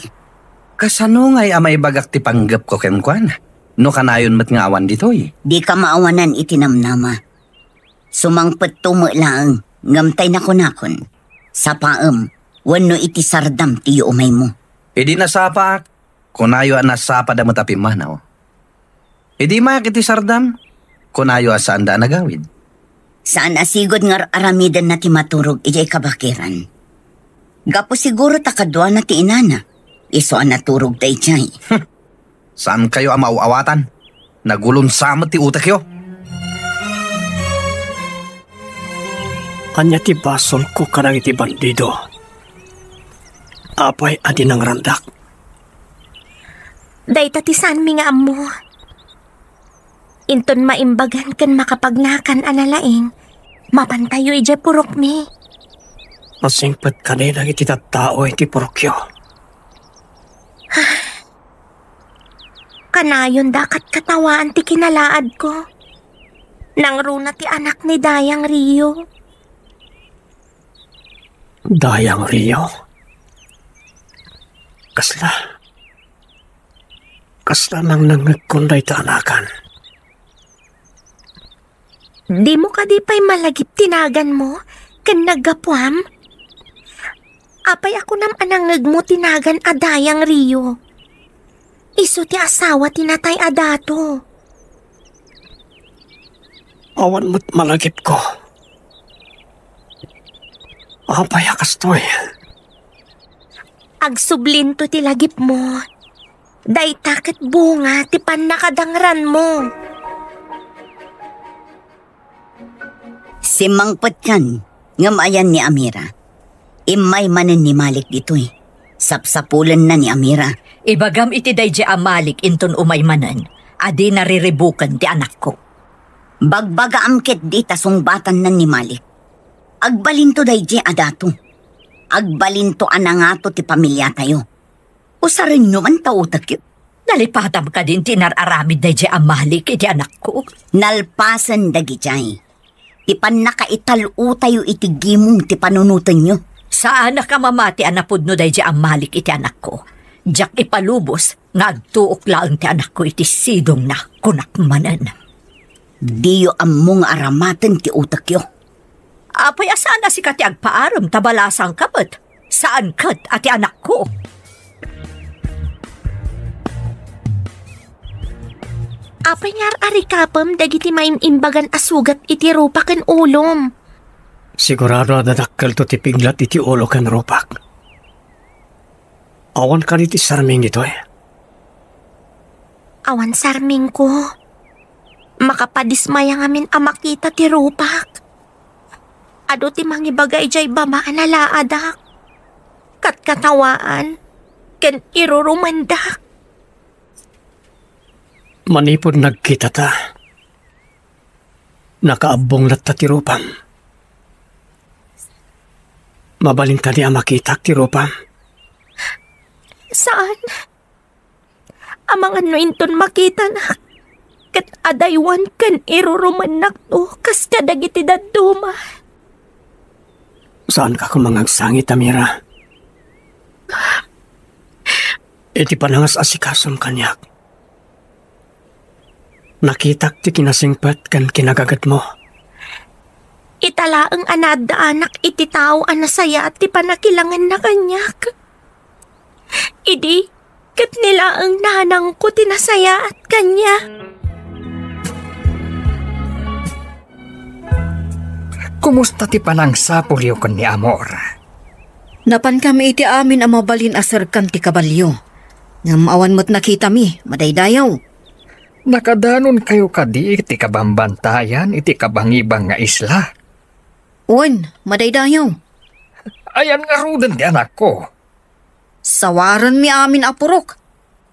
Kasano ngay a maibagak ti panggepko kenkuana? No kanayon met nga awan ditoy? Dika maawanan iti namnama. Sumangpetto met laeng, ngem tay nakunakon, sapaem, wenno iti sardam ti yuumaymo. Idi nasapaak, kunayo a nasapada met a pimmanaw. Idi mayak iti sardam, kunayo a saanda a nagawid. Saan a sigud nga ar-aramidenna ti maturog idiay kabakiran. Gapu siguro ta kaduana ti inana, isu a naturog daydiay. Saankayo a maaw-awatan. Nagulonsa met ti utekyo. Ania ti basolko kadagiti bandido? Apay a di nangrandak? Dayta ti saanmi nga ammo. Inton maimbagan ken makapagnakan a nalaing, mapantayo idiay purokmi. Masingpet kadi dagiti tattao iti purokyo. Kanayon da ket katawaan ti kinalaadko. Nangruna ti anak ni Dayang Rio. Dayang Rio? Kasla, kasla nangnangngegkon dayta anakan. Dimo kadi pay malagip ti naganmo ken naggapuam? Apay a kunam a nangngegmo ti nagan a Dayang Rio? Isu ti asawa ti natay a dato. Awan met malagipko. Apay a kastoy? Agsublinto ti lagipmo. Dayta ket bunga ti pannakadangranmo. Simmangpetkan, ngem ayan ni Amira. Immay manen ni Malik ditoy. Sapsapulenna ni Amira. Ibagam iti daydi a Malik inton umay manen a dina riribuken ti anakko. Bagbagaam ketdi ta sungbatanna ni Malik. Agbalinto daydi a dato. Agbalinto a nangato ti pamiliatayo. Usarenyo man ta utekyo. Nalipatam kadin ti inar-aramid daydi a Malik iti anakko? Nalpasen dagidiay ti pannakaital-otayo iti gimong ti panunotenyo. Saanak a mamati a napudno daydi a Malik iti anakko. Diak ipalubos nga agtuok laeng ti anakko iti sidongna, kunak manen. Diyo ammo nga aramaten ti utekyo. Apay a saan a sika ti agpaarem ta balasangka met? Saan ket a ti anakko? Apay nga ar-arikapem dagiti maim-imbagan a sugat iti rupa ken ulom? Sigurado a dadakkelto ti piglat iti ulo ken rupak. Awan kadi ti sarming ditoy? Awan sarmingko. Makapadismaya ngamin a makita ti rupak. Adu ti mangibaga idiay baba a nalaadak. Katkatawaan, ken irurumendak. Manipud nagkitata, nakaabbong latta ti rupam. Mabalin kadi a makitak ti rupam? Saan? Amangan no inton makitanak, ket adaywan ken irurumennakto kas kadagiti dadduma. Saanka koma nga agsangit, Amira. Iti panangas-asikasom kaniak, nakitak ti kinasingpet ken kinagagedmo. Ita laeng a naaddaanak iti tao a nasayaat ti pannakilangenna kaniak. Idi, ket ni laeng nanangko ti nasayaat kaniak. Kumusta ti panangsapulyo ken ni Amor? Napankami iti amin a mabalin a serkan ti kabalio. Ngem awan met nakitami, madaydayaw. Nakadanonkayo kadi iti kabambantayan iti kabangibang nga isla? Wen, madaydayaw. Ayan ngaruden ti anakko? Sawarenmi amin a purok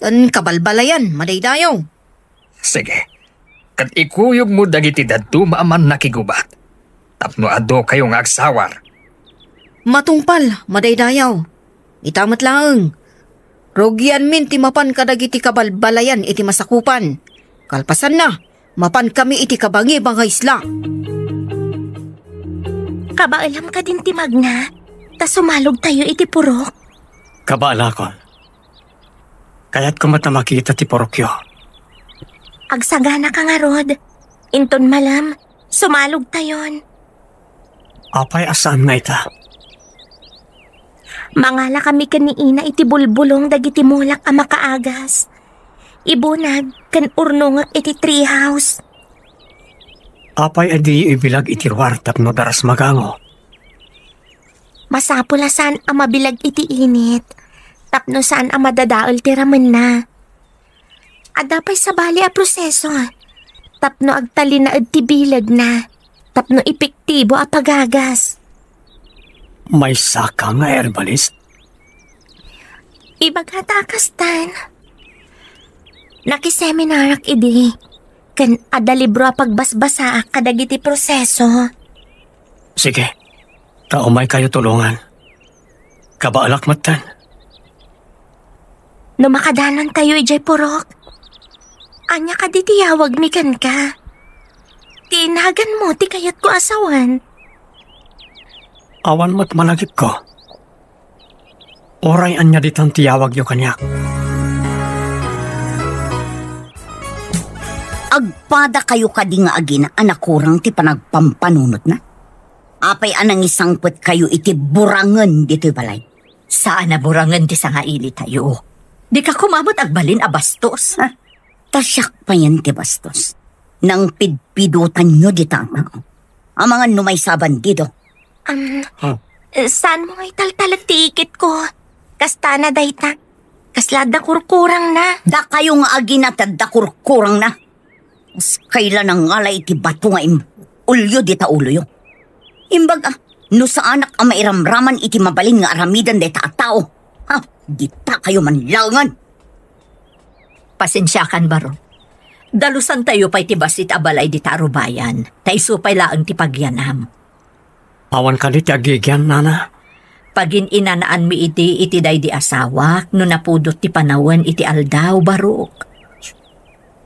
ken kabalbalayan, madaydayaw. Sige, ket ikuyogmo dagiti dadduma a mannakigubat tapno adukayo nga agsawar. Matungpal, madaydayaw. Ita met laeng, rugianmin ti mapan kadagiti kabalbalayan iti masakupan. Kalpasanna, mapankami iti kabangibang nga isla. Kabaelam kadin ti magna, ta sumalogtayo iti purok? Kabaelakon. Kayatko met a makita ti purokyo. Agsaganaka ngarud. Inton malem, sumalogtayon. Apay a saan nga ita? Mangalakami ken ni Ina iti bulbulong dagiti mulak a makaagas. Ibunag ken urnongek iti treehouse. Apay a diyo ibilag iti ruar tapno daras magango? Masapul a saan a mabilag iti init, tapno saan a madadael ti ramenna. Adda pay sabali a proseso, tapno agtalinaed ti bilegna, tapno epektibo a pagagas. Maysaka nga herbalist? Ibagata a kastan. Nakiseminarak idi, ken adda libro a pagbasbasaak kadagiti proseso. Sige, ta umaykayo tulongan. Kabaelak metten. No makadanontayo idiay purok, ania kadi ti yawagmi kenka? Ti naganmo ti kayatko a sawen. Awan met malagipko. Uray ania ditan ti yawagyo kaniak. Agpadakayo kadi nga agina a nakurang ti panagpampanunotna? Apay a nangisangpetkayo iti burangen ditoy balay? Saan a burangen ti sangailitayo. Dika koma met agbalin a bastos. Ha? Ta siak payen ti bastos. Nangpidpidotanyo dita a tao. Amangan no maysa a bandido. Am, Huh? Saanmo nga italtalek ti ikitko? Kastana dayta. Kasla adda kurkurangna. Dakayo nga agina ti adda kurkurangna. Kas kayla nangala iti bato nga im-, ulyo dita uloyo. Imbag a, no saanak a mairamraman iti mabalin nga aramiden dayta a tao, ha, ditakayo man laengen. Pasensiakan, Barok. Dalusantayo pay ti bassit a balay dita a rubayan, ta isu pay laeng ti pagyanam. Awan kadi ti agigian, nana? Pagin-inanaanmi idi iti daydi asawak no napudot ti panawen iti aldaw, Barok.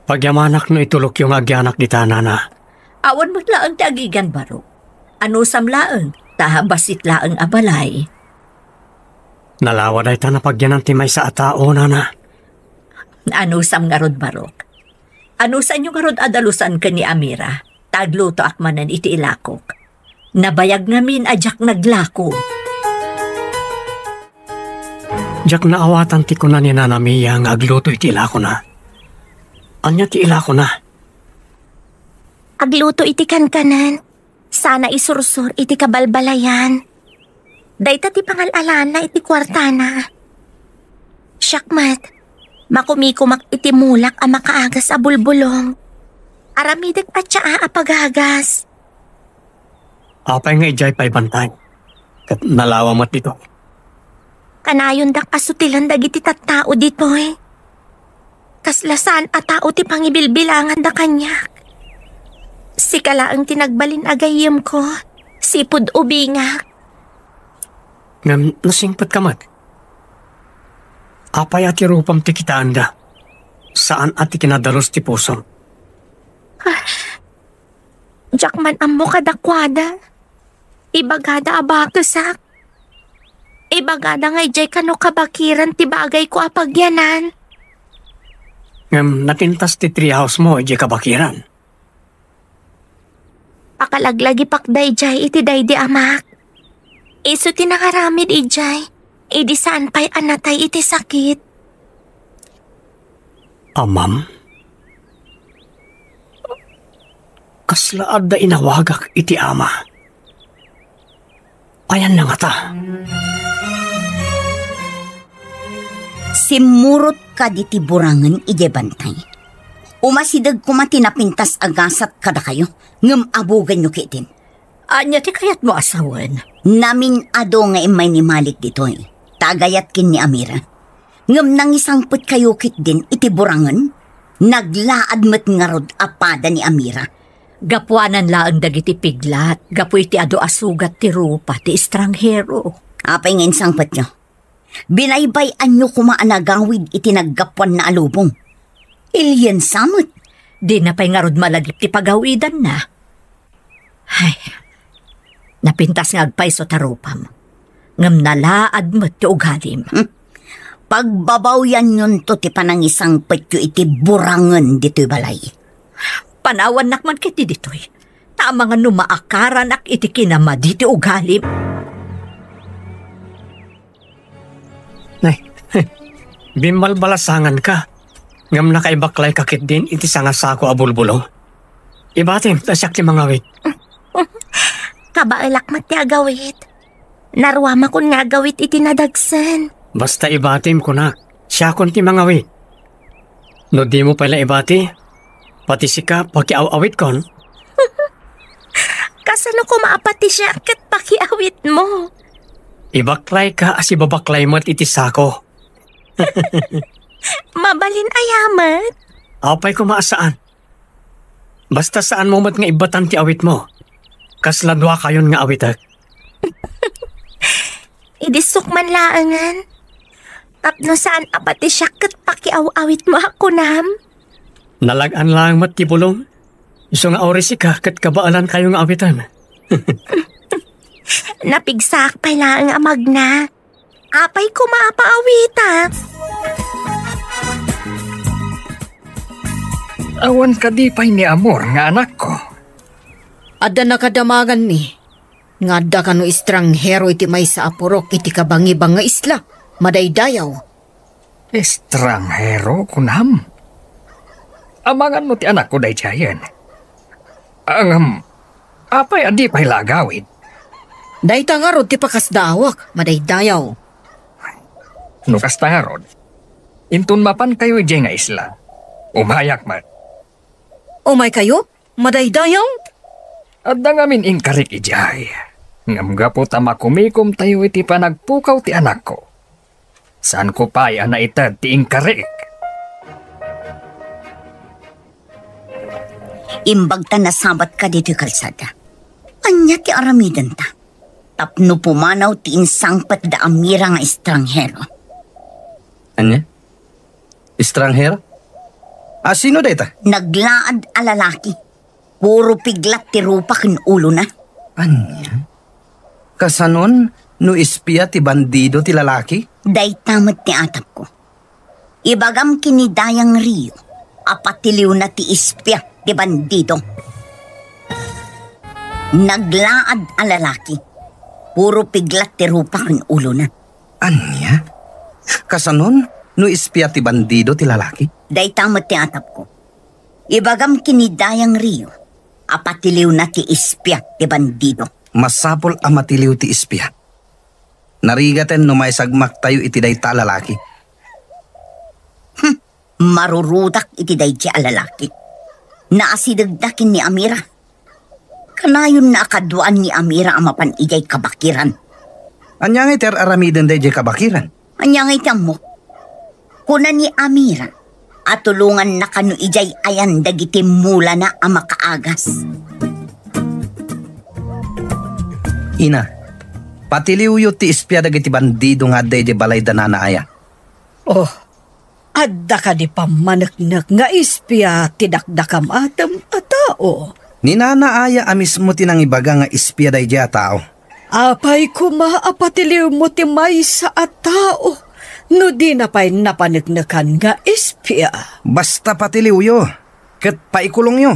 Pagyamanak no itulokyo nga agyanak dita, nana. Awan met laeng ti agigian, Barok. Anusam laeng, ta bassit laeng a balay. Nalawa dayta napagyanan ti maysa a tao, nana. Anusam ngarud, Barok? Anusanyo ngarud a dalusan ken ni Amira, ta aglutoak manen iti ilakok. Nabayag ngamin a diak naglako. Diak naawatan ti kuna ni Nana Mia nga agluto iti ilakona. Ania ti ilakona? Agluto iti kankanan. Sana isursor iti kabalbalayan. Dayta ti pangal-alana iti kuartana. Siak met, makumikumak iti mulak a makaagas a bulbulong. Aramidek a tsaa a pagagas. Apay nga idiay pay bantay, ket nalawa met dito. Kanayondak a sutilen dagiti tattao ditoy. Kasla saan a tao ti pangibilbilanganda kaniak. Sika laeng ti nagbalin a gayyemko, sipud ubingak. Ngem nasingpetka met. Apay a ti rupam ti kitaenda? Saan a ti kinadalus ti pusom? Diak man ammo kadakuada. Ibagada a bakesak. Ibagada nga idiay kano kabakiran ti bagayko a pagyanan. Ngem napintas ti treehouse-mo idiay kabakiran. Pakalaglagipak daydiay iti daydi amak. Isu ti nangaramid idiay, idi saan pay a natay iti sakit. Amam? Kasla adda inawagak iti ama. Ayanna ngata? Simmurot kadi ti burangen idiay bantay. Umasideg koma ti napintas a gasat kadakayo, ngem abugenyo ketdin. Ania ti kayatmo a sawen? Namin-adu nga immay ni Malik ditoy. Tagayat ken ni Amira. Ngem nangisangpetkayo ketdin iti burangen? Naglaad met ngarud a pada ni Amira. Gapuanan laeng dagiti piglat, gapu iti adu a sugat ti rupa ti estranghero. Apay nga insangpetyo? Binaybay-anyo koma a nagawid iti naggapuanna a lubong. Iliensa met. Dina pay ngarud malagip ti pagawidanna. Ay, napintas nga agpayso ta rupam. Ngem nalaad met ti ugalim. Hmm. Pagbabawyanyonto ti panangisangpetyo iti burangen ditoy balay. Panawannak man ketdi ditoy. Ta amangan no maakaranak iti kinamadi ti ugalim. Nay, bimbalbalasanganka. Ngem nakaibaklayka ketdin iti sangasako a bulbulong. Ibatim ta siak ti mangawit. Kabaelak met ti agawit. Naruamakon nga agawit iti nadagsen. Basta ibatim, kunak, siakon ti mangawit. No dimo pay la ibati, pati sika pakiaw-awitkon. Kasano koma a pati siak ket pakiawitmo? Ibaklayka a sibabaklay met iti sako. Mabalin aya met? Apay koma a saan. Basta saanmo met nga ibbatan ti awitmo. Kasla duakayon nga awitek. Idissok man laengen. Tapno saan a pati siak ket pakiaw-awitmo a kunam? Nalag-an laeng met ti bulong. Isu nga uray sika ket kabaelankayo nga awiten. Napigsaak pay laeng a magna. Apay koma a paawitak? Awan kadi pay ni Amor nga anakko? Adda nakadamaganmi nga adda kano estranghero iti maysa a purok iti kabangibang nga isla, madaydayaw. Estranghero, kunam? Amangan no ti anakko daydiayen. Ngem, apay a di pay la agawid? Dayta ngarud ti pakasdaawak, madaydayaw. No kasta ngarud, inton mapankayo idiay nga isla, umayak met. Umaykayo? Madaydayaw? Adda ngamin inkarik idiay. Ngem gapu ta makumikomtayo iti panagpukaw ti anakko, saanko pay a naited ti inkarik. Imbag ta nasabatka ditoy kalsada. Ania ti aramidenta? Tapno pumanaw ti insangpet da Amira nga estranghero. Ania? Estranghero? A, sino dayta? Naglaad a lalaki. Puro piglat ti rupa ken ulona. Ania? Kasanon no espia ti bandido ti lalaki? Dayta met ti atapko. Ibagam ken ni Dayang Rio a patiliwna ti espia ti bandido. Naglaad a lalaki. Puro piglat ti rupa ken ulona. Ania? Kasanon no espia ti bandido ti lalaki? Dayta met ti atapko. Ibagam ken ni Dayang Rio a patiliwna ti espia ti bandido. Masapul a matiliw ti espia. Narigaten no maisagmaktayo iti dayta a lalaki. Hmm, marurudak iti daydi a lalaki. Naasidegda ken ni Amira. Kanayonna a kaduaan ni Amira a mapan idiay kabakiran. Ania ngay ti ar-aramiden daydiay kabakiran? Ania nga iti ammok? Kuna ni Amira a tulonganna kano idiay ayan dagiti mulana a makaagas. Ina, patiliwyo ti espia dagiti bandido nga adda idiay balay da Nana Aya. Oh, adda kadi pammaneknek nga espia ti dakdakamatem a tao? Ni Nana Aya a mismo ti nangibaga nga espia daydiay a tao. Apay koma a patiliwmo ti maysa a tao no dina pay napaneknekan nga espia? Basta patiliwyo, ket paikulongyo.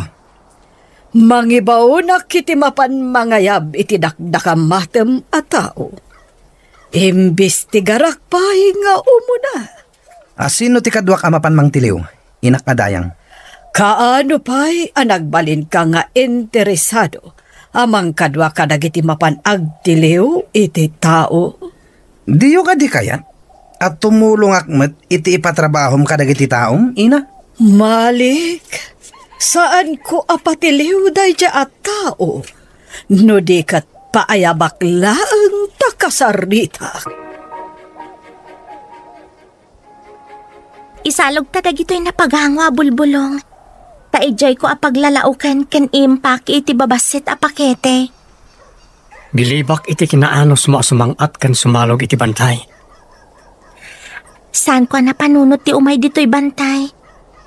Mangibaonak iti mapan mangayab iti dakdakamatem a tao. Imbestigarak pay nga umuna. A sino ti kaduak a mapan mangtiliw, inak nga dayang? Kaano pay a nagbalinka nga interesado a mangkadua kadagiti mapan agtiliw iti tao? Diyo kadi kayat a tumulongak met iti ipatrabahom kadagiti taom, ina? Malik, saanko a patiliw daydiay a tao no di ket paayabak laeng ta kasaritak. Isalogta dagitoy napagango a bulbulong, ta idiayko a paglalaoken ken impaki iti babassit a pakete. Bilibak iti kinaanusmo a sumang-at ken sumalog iti bantay. Saanko a napanunot ti umay ditoy bantay,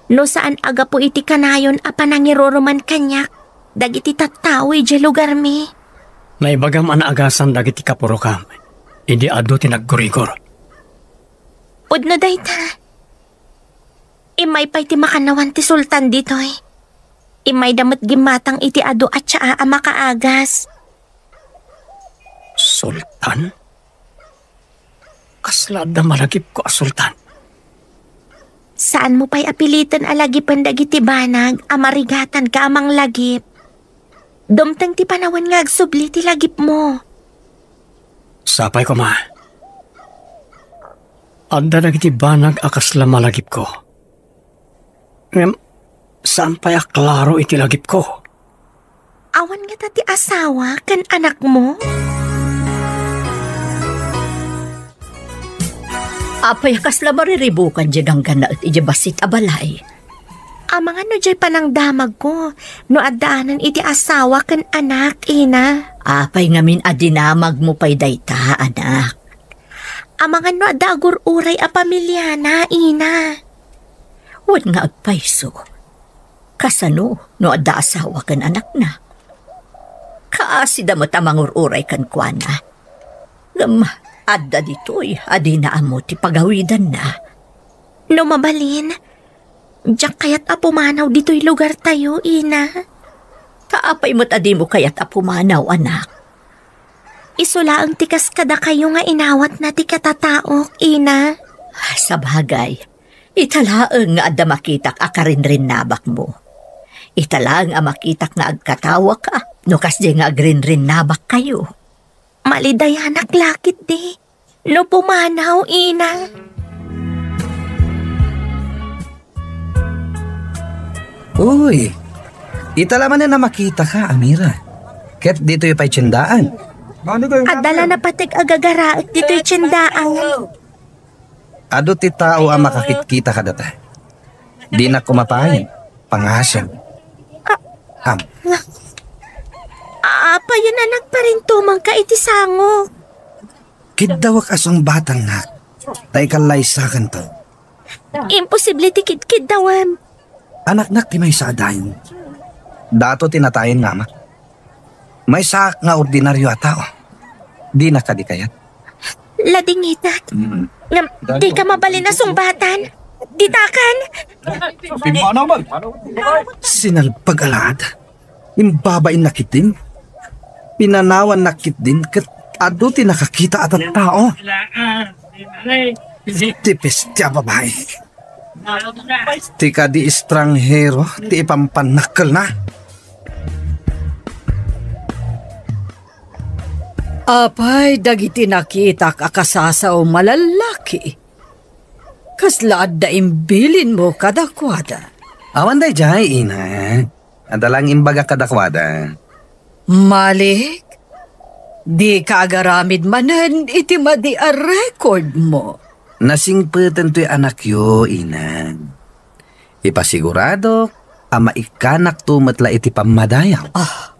no saan a gapu iti kanayon a panangiruruman kaniak dagiti tattao idiay lugarmi. Naibagam a naagasan dagiti kapurokam idi adu ti naggurigor. Pudno dayta. Immay pay ti makannawan ti sultan ditoy. Immayda met gimmatang iti adu a tsaa a makaagas. Sultan? Kasla adda malagipko a sultan? Saanmo pay a piliten a lagipen dagiti banag a marigatanka a manglagip. Dumteng ti panawen nga agsubli ti lagipmo. Sapay koma. Adda dagiti banag a kasla malagipko. Ngem, saan pay a klaro iti lagipko? Awan ngata ti asawa ken anakmo? Apay a kasla mariribukan diay ganggannaet idiay bassit a balay? Amangan no diay panangdamagko, no addaanan iti asawa ken anak, ina. Apay ngamin a dinamagmo pay dayta, anak? Amangan no adda agur-uray a pamiliana, ina. Wen nga agpayso, kasano no adda asawa ken anakna? Kaasida met a mangur-uray kenkuana. Ngem adda ditoy a dina ammo ti pagawidanna. No mabalin, diak kayat a pumanaw ditoy lugartayo, ina. Ta apay met a dimo kayat a pumanaw, anak? Isu laeng ti kas kadakayo nga inawatna ti katataok, ina. Sabagay, ita laeng nga adda makitak a karinrinnabakmo. Ita laeng a makitak nga agkatawaka no kasdiay nga agrinrinnabakkayo. Malidayanak la ketdi no pumanaw, ina. Uy, ita la manen a makitaka, Amira. Ket ditoy pay tiendaan. Adda la napateg a gagaraek ditoy tiendaan. Adu ti tao a makakitkita kadata. Dinak koma pay pangasem. Ah. Am. Apay a nagparintumangka iti sango? Kiddawak a sungbatannak, ta ikallaysakanto. Imposible ti kidkiddawem. Anaknak ti maysa a dayon. Dato ti natayen nga amak. Maysaak nga ordinario a tao. Dinak kadi kayat? Ladingitak. Mm. Ngem, dika mabalin a sungbatan. Ditakan. Sinalpag a laad. Imbabainna ketdin. Pinanawanna ketdin ket adu ti nakakita a tattao. Ti peste a babai. Ti kadi estranghero ti ipampannakkelna. Apay dagiti nakitak a kasasaom a lallaki? Kasla adda imbilinmo kadakuada? Awan daydiay, ina. Adda lang imbagak kadakuada. Malik, dika agaramid manen iti madi a record mo. Nasingpeten toy anakyo, ina. Ipasiguradok a maikkanakto met la iti pammadayaw. Ah,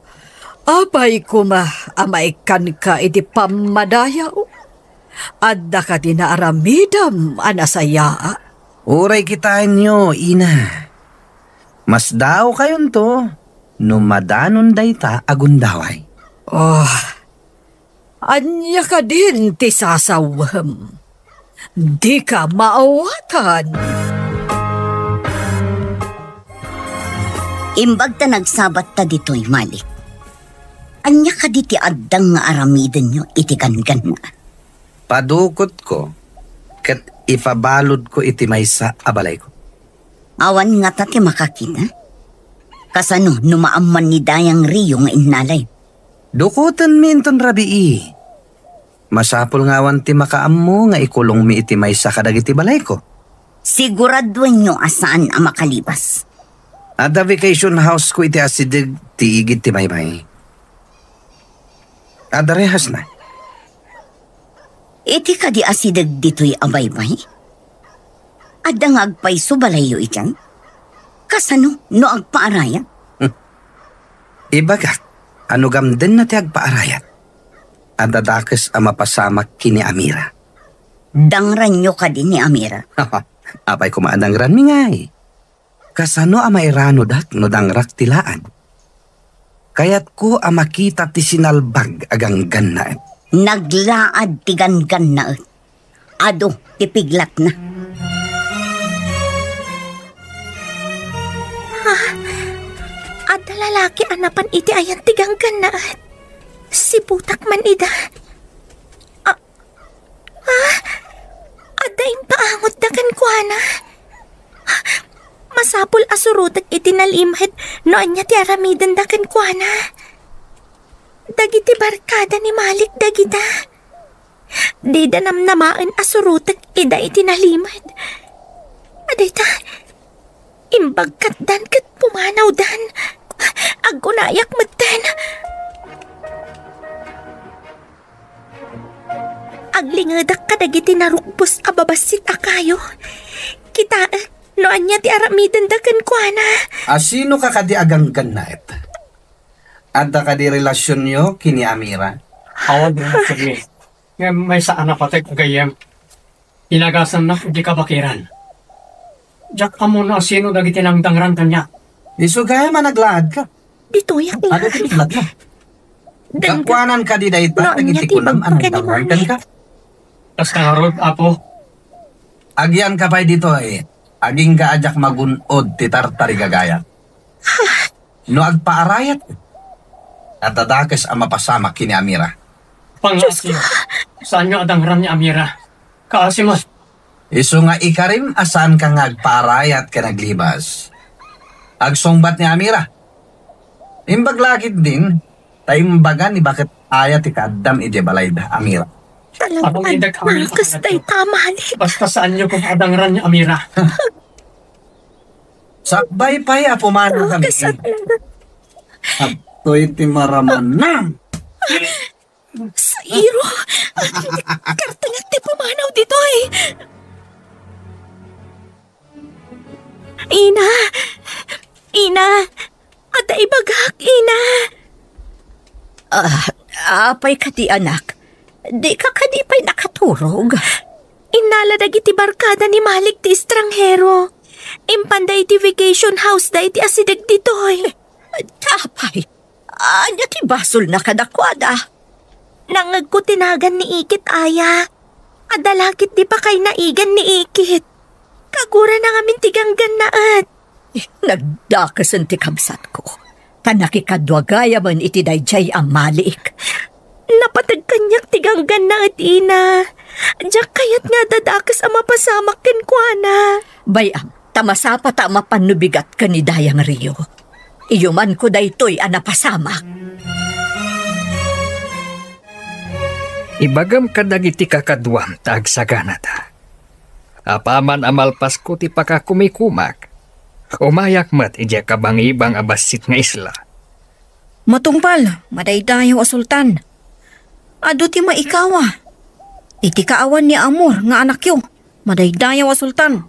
apay koma a maikkanka iti pammadayaw? Adda kadi naaramidem a nasayaat? Uray kitaenyo, ina. Masdaawkayonto no madanon dayta a gundaway. Oh, ania kadin ti sasawem? Dika maawatan. Imbag ta nagsabatta ditoy, Malik. Ania kadi ti addang nga aramidenyo iti gangganna? Padukotko ket ipabaludko iti maysa a balayko. Awan ngata ti makakita? Kasano no maamman ni Dayang Rio nga innalay? Dukotenmi inton rabii. Masapul nga awan ti makaammo nga ikulongmi iti maysa kadagiti balayko. Siguraduenyo a saan a makalibas. Adda vacation house ko iti asideg ti igid ti baybay. Adda rehasna. Iti kadi asideg ditoy a baybay? Adda nga agpayso balayyo idiay? Kasano no agpaarayat? Hmm. Ibagak, ano gamdenna ti agpaarayat? Adda dakes a mapasamak ken ni Amira. Dangranyo kadi ni Amira? Apay koma a dangranmi ngay? Kasano a mairanodak no dangrak ti laad? Kayatko a makita ti sinalbag a ganggannaet. Naglaad ti ganggannaet. Adu ti piglatna. Ah, adda lalaki a napan iti ayan ti ganggannaet. Siputak man ida. Ah, Ah, adda impaangotda kenkuana. Masapul a surotek iti nalimed no ania ti aramidenda kenkuana. Dagiti barkada ni Malik dagita. Dida namnamaen a surotek ida iti nalimed. Adayta, imbaggakdan ket pumanawdan. Agunayak metten. Aglingedak kadagiti narukbos a babassit a kayo. Kitaek no ania ti aramidenda kenkuana. A, sino ka kadi a ganggannaet? Adda kadi relasionyo ken ni Amira? Awan relasionmi. Ngem maysa a napateg a gayyem. Inagasannak iti kabakiran. Diak ammo no asino dagiti nangdangran kaniak. Isu gayam a naglaadka. Ditoyak nga. Adu ti piglatna? Gapuanan kadi dayta dagiti kunam a nangdangran kenka? Kasta ngarud, Apo. Agiyanka pay ditoy, agingga a diak magun-od ti tartarigagayam. No agpaarayat, adda dakes a mapasamak ken ni Amira. Pangngaasim, saanyo a dangran ni Amira? Kaasi met. Isu nga ikarim a saanka nga agpaarayat ken aglibas. Agsungbat ni Amira. Imbag la ketdin, ta imbaga ni baket aya ti kaaddam idiay balayda, Amira. Alam, Amira, kasta ita, Malik. Basta saanyo koma a dangran ni Amira. Sakbay pay a pumanawkami. Adtoy ti maramanna. Sairo! Kartengek ti pumanaw ditoy! Ina! Ina! Adda ibagak, Ina! Ah, apay kadi, anak? Dika kadi pay nakaturog? Innala dagiti barkada ni Malik ti estranghero. Impanda iti vacation house da iti asideg ditoy. Apay, ania ti basolna kadakuada? Nangngegko ti nagan ni Ikit aya. Adda la ketdi pakay naigan ni Ikit. Kagurana ngamin ti ganggannaet. Nagdakesen ti kabsatko. Ta nakikadua gayamen iti daydiay a Malik. Napateg kaniak ti ganggannaet, Ina. Diak kayat nga adda dakes a mapasamak kenkuana. Bay-am, ta masapata a mapan no bigat ken ni Dayang Rio. Iyumanko daytoy a napasamak. Ibagam kadagiti kakaduam ta agsaganata. Apaman a malpasko ti pakakumikumak, umayak met idiay kabangibang a bassit nga isla. Matungpal, madaydayaw a sultan. Adu ti maikawa. Iti kaawan ni Amor nga anakyo. madaydayaw a sultan.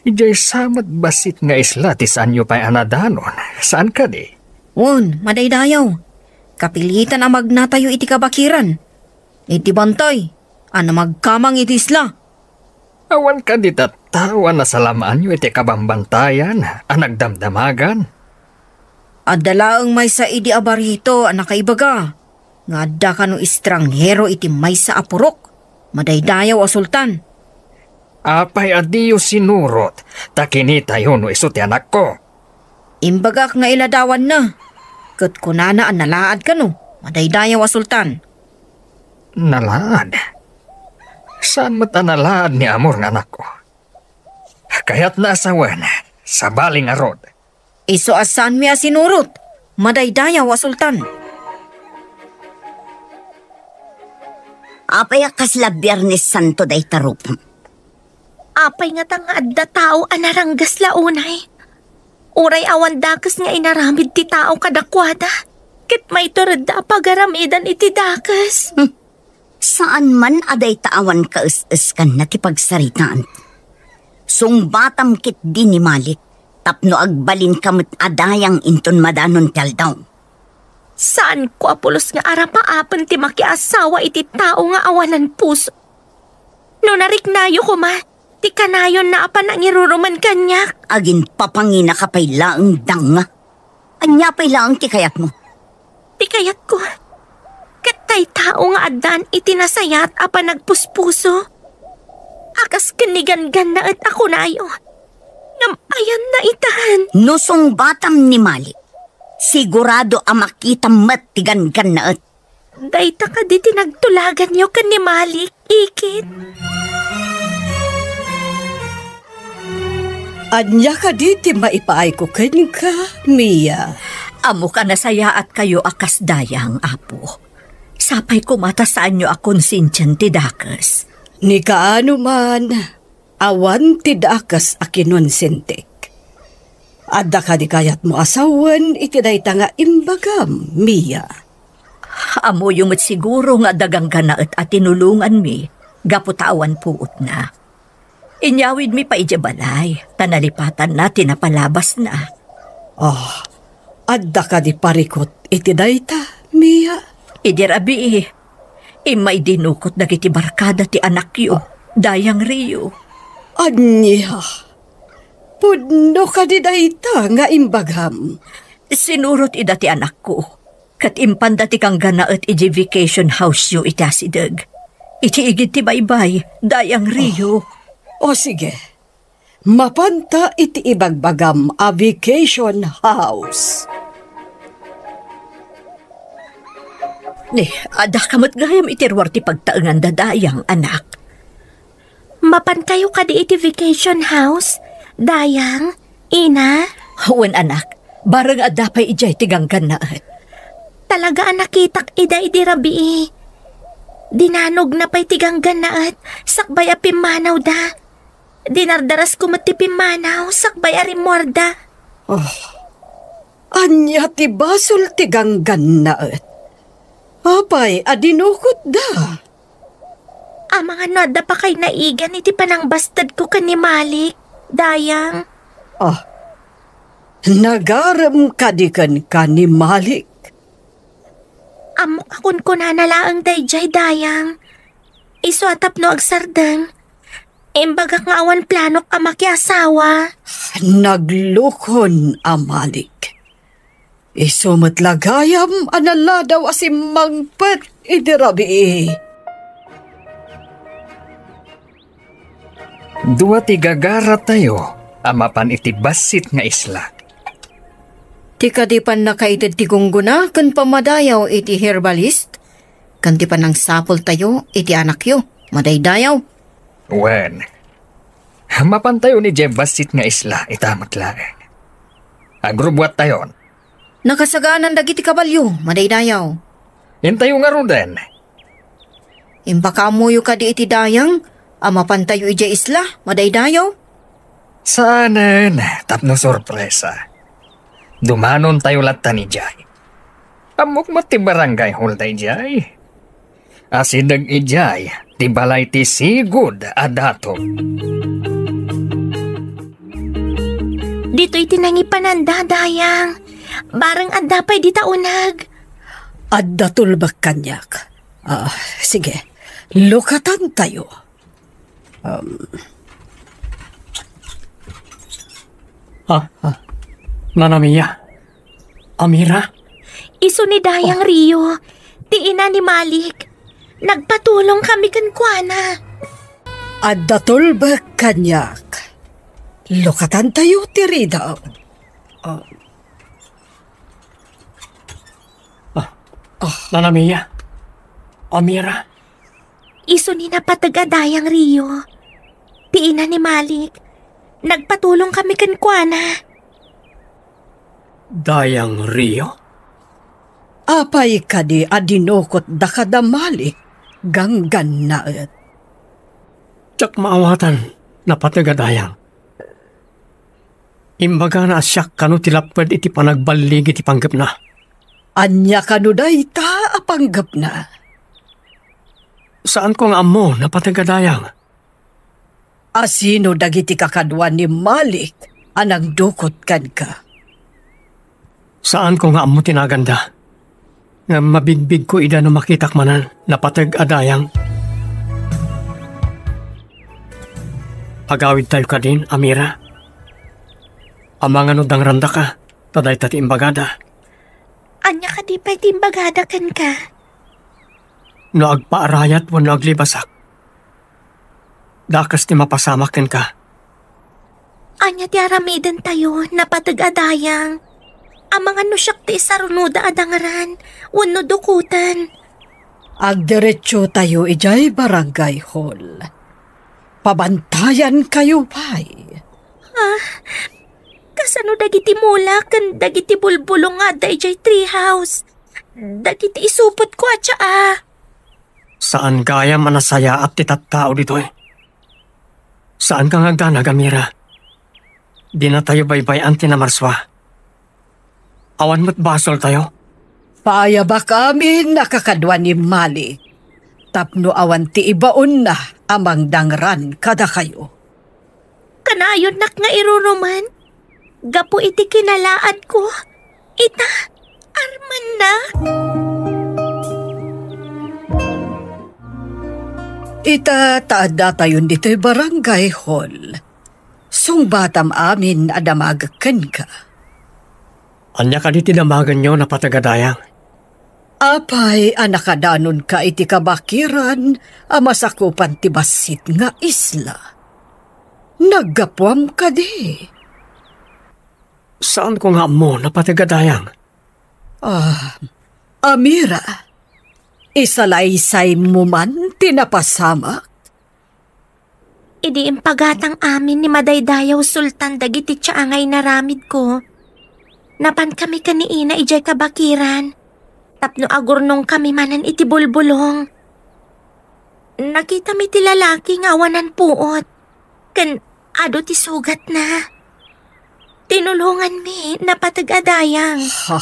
Idiay sa met bassit nga isla ti saanyo pay a nadanon, saan kadi? Wen, madaydayaw. Kapilitan a magnatayo iti kabakiran. Iti bantay, a namagkamang iti isla. Awan kadi tattao a nasalamaanyo iti kabambantayan a nagdamdamagan? Adda laeng maysa idi a barito a nakaibaga nga adda kano estranghero iti maysa a purok, madaydayaw a sultan. Apay a diyo sinurot ta kinitayo no isu ti anakko? Imbagak nga iladawanna, ket kunana a nalaad kano, madaydayaw a sultan. Nalaad? Saan met a nalaad ni Amor nga anakko? Kayatna a sawen, sabali ngarud. Isu a saanmi a sinurot, madaydayaw a sultan. Apay a kasla Biernes Santo dayta rupam? Apay ngata nga adda tao a naranggas la unay? Uray awan dakes nga inaramid ti tao kadakuada, ket maituredda a pagaramidan iti dakes. Hmm. Saan man a dayta awan kaes-eskanna ti pagsaritaan. Sungbatam ketdi ni Malik tapno agbalinka met a dayang inton madanon ti aldaw. Saanko a pulos nga arapaapen ti makiasawa iti tao nga awanan puso. No nariknayo koma, ti kanayonna a panangiruruman kaniak. Aginpapanginaka pay laeng, danga. Ania pay laeng ti kayatmo? Ti kayatko, ket tay tao nga addan iti nasayaat a panagpuspuso. A kas ken ni Ganggannaet a kunayo, ngem ayanna itan. No sungbatam ni Malik, sigurado a makitam met ti Ganggannaet. Dayta kadi ti nagtulaganyo ken ni Malik, ikit? Ania kadi ti maipaayko kenka, Mia? Ammok a nasayaatkayo a kas dayang, Apo. Sapay koma ta saanyo a konsensian ti dakes. Ni kaano man, awan ti dakes a kinonsentik. Adda kadi kayatmo a sawen iti dayta nga imbagam, Mia? Ammoyo met siguro nga adda Ganggannaet a tinulonganmi gapu ta awan puotna. Inyawidmi pay idiay balay, ta nalipatanna ti napalabasna. Ah, adda kadi parikut iti dayta, Mia? Idi rabii, immay dinukot dagiti barkada ti anakyo, Dayang Rio. Ania? Pudno kadi dayta nga imbagam? Sinurot ida ti anakko, ket impanda ti Ganggannaet idiay vacation house-yo iti asideg. Iti igid ti baybay, Dayang Rio. O, o, sige. Mapanta iti ibagbagam a vacation house. Ni, adda ka met gayam iti ruar ti pagtaenganda, Dayang, anak. Mapankayo kadi iti vacation house, Dayang, Ina? Wen, anak. Bareng adda pay idiay ti Ganggannaet. Talaga a nakitak ida idi rabii. Dinanogna pay ti Ganggannaet sakbay a pimmanawda. Dinardarasko met ti pimmanaw sakbay a rimmuarda. Oh, ania ti basol ti Ganggannaet? Apay a dinukotda? Amangan no adda pakay naigan iti panangbastedko ken ni Malik, Dayang. Ah, nagarem kadi kenka ni Malik? Ammok a kunkunana laeng daydiay, Dayang. Isu a tapno agsardeng, imbagak nga awan planok a makiasawa. Naglukon a Malik. Isu met la gayam a naladaw a simmangpet idi rabii. Dua ti gagaratayo a mapan iti bassit nga isla. Ti kadi pannakaited ti gunggona ken pammadayaw iti herbalist, ken ti panangsapultayo iti anakyo, madaydayaw. Wen, mapantayon idiay bassit nga isla ita met laeng. Agrubbuattayon. Nakasagaanan dagiti kabalio, madaydayaw. Intayo ngaruden. Impakaammoyo kadi iti Dayang a mapantayo idiay isla, madaydayaw? Saanen, tapno sorpresa. Dumanontayo lattan idiay. Ammok met ti barangay hall daydiay. Asideg idiay ti balay ti sigud a dato. Ditoy ti nangipananda, Dayang. Bareng adda pay dita uneg. Adda tulbek kaniak. Ah, sige. Lukatantayo. Um. Ah, ah. Nana Mia. Amira? Isu ni Dayang Rio, ti ina ni Malik. Nagpatulong kami kenkuana. Adda tulbek kaniak. Lukatantayo ti ridaw. Ah. Ah. Ah. Nana Mia. Amira. Isu ni napateg a Dayang Rio. Ti ina ni Malik. Nagpatulong kami kenkuana. Dayang Rio? Apay kadi a dinukotda kada Malik? Ganggannaet. Diak maawatan, napateg a Dayang. Imbagana a siak kano ti lapped iti panagballig iti panggepna. Ania kano dayta a panggepna? Saanko nga ammo, napateg a Dayang. A sino dagiti kakadua ni Malik a nangdukot kenka? Saanko nga ammo ti naganda. Ngem mabigbigko ida no makitak manen, napateg a Dayang. Agawidtayo kadin, Amira. Amangan no dangrandaka, ta dayta ti imbagada. Ania kadi pay ti imbagada kenka? No agpaarayat wenno aglibasak, dakes ti mapasamak kenka. Ania ti aramidentayo, napateg a Dayang? Amangan no siak ti isarunoda a dangran wenno dukoten. Agdiretsotayo idiay barangay hall. Pabantayankayo pay. Ah, kasano dagiti mula ken dagiti bulbulong nga adda idiay treehouse? Dagiti isupotko a tsaa. Saan gayam a nasayaat ti tattao ditoy. Saanka nga agdanag, Amira. Dinatayo baybay-an ti namarsua. Awan met basoltayo. Paayabak amin a kakadua ni Malik tapno awan ti ibaonna a mangdangran kadakayo. Kanayonnak nga iruruman gapu iti kinalaadko. Ita, armanna. Ita, ta addatayon ditoy barangay hall. Sungbatam amin a damagek kenka. Ania kadi ti damagenyo, napateg a Dayang? Apay a nakadanonka iti kabakiran a masakupan ti bassit nga isla? Naggapuam kadi? Saanko nga ammo, napateg a Dayang. Ah, Amira, isalaysaymo man ti napasamak? Idi impagatang amin ni Madaydayaw Sultan dagiti tsaa nga inaramidko, napankami ken ni Ina idiay kabakiran tapno agurnongkami manen iti bulbulong. Nakitami ti lalaki nga awanan puot ken adu ti sugatna. Tinulonganmi, napateg a Dayang. Ha?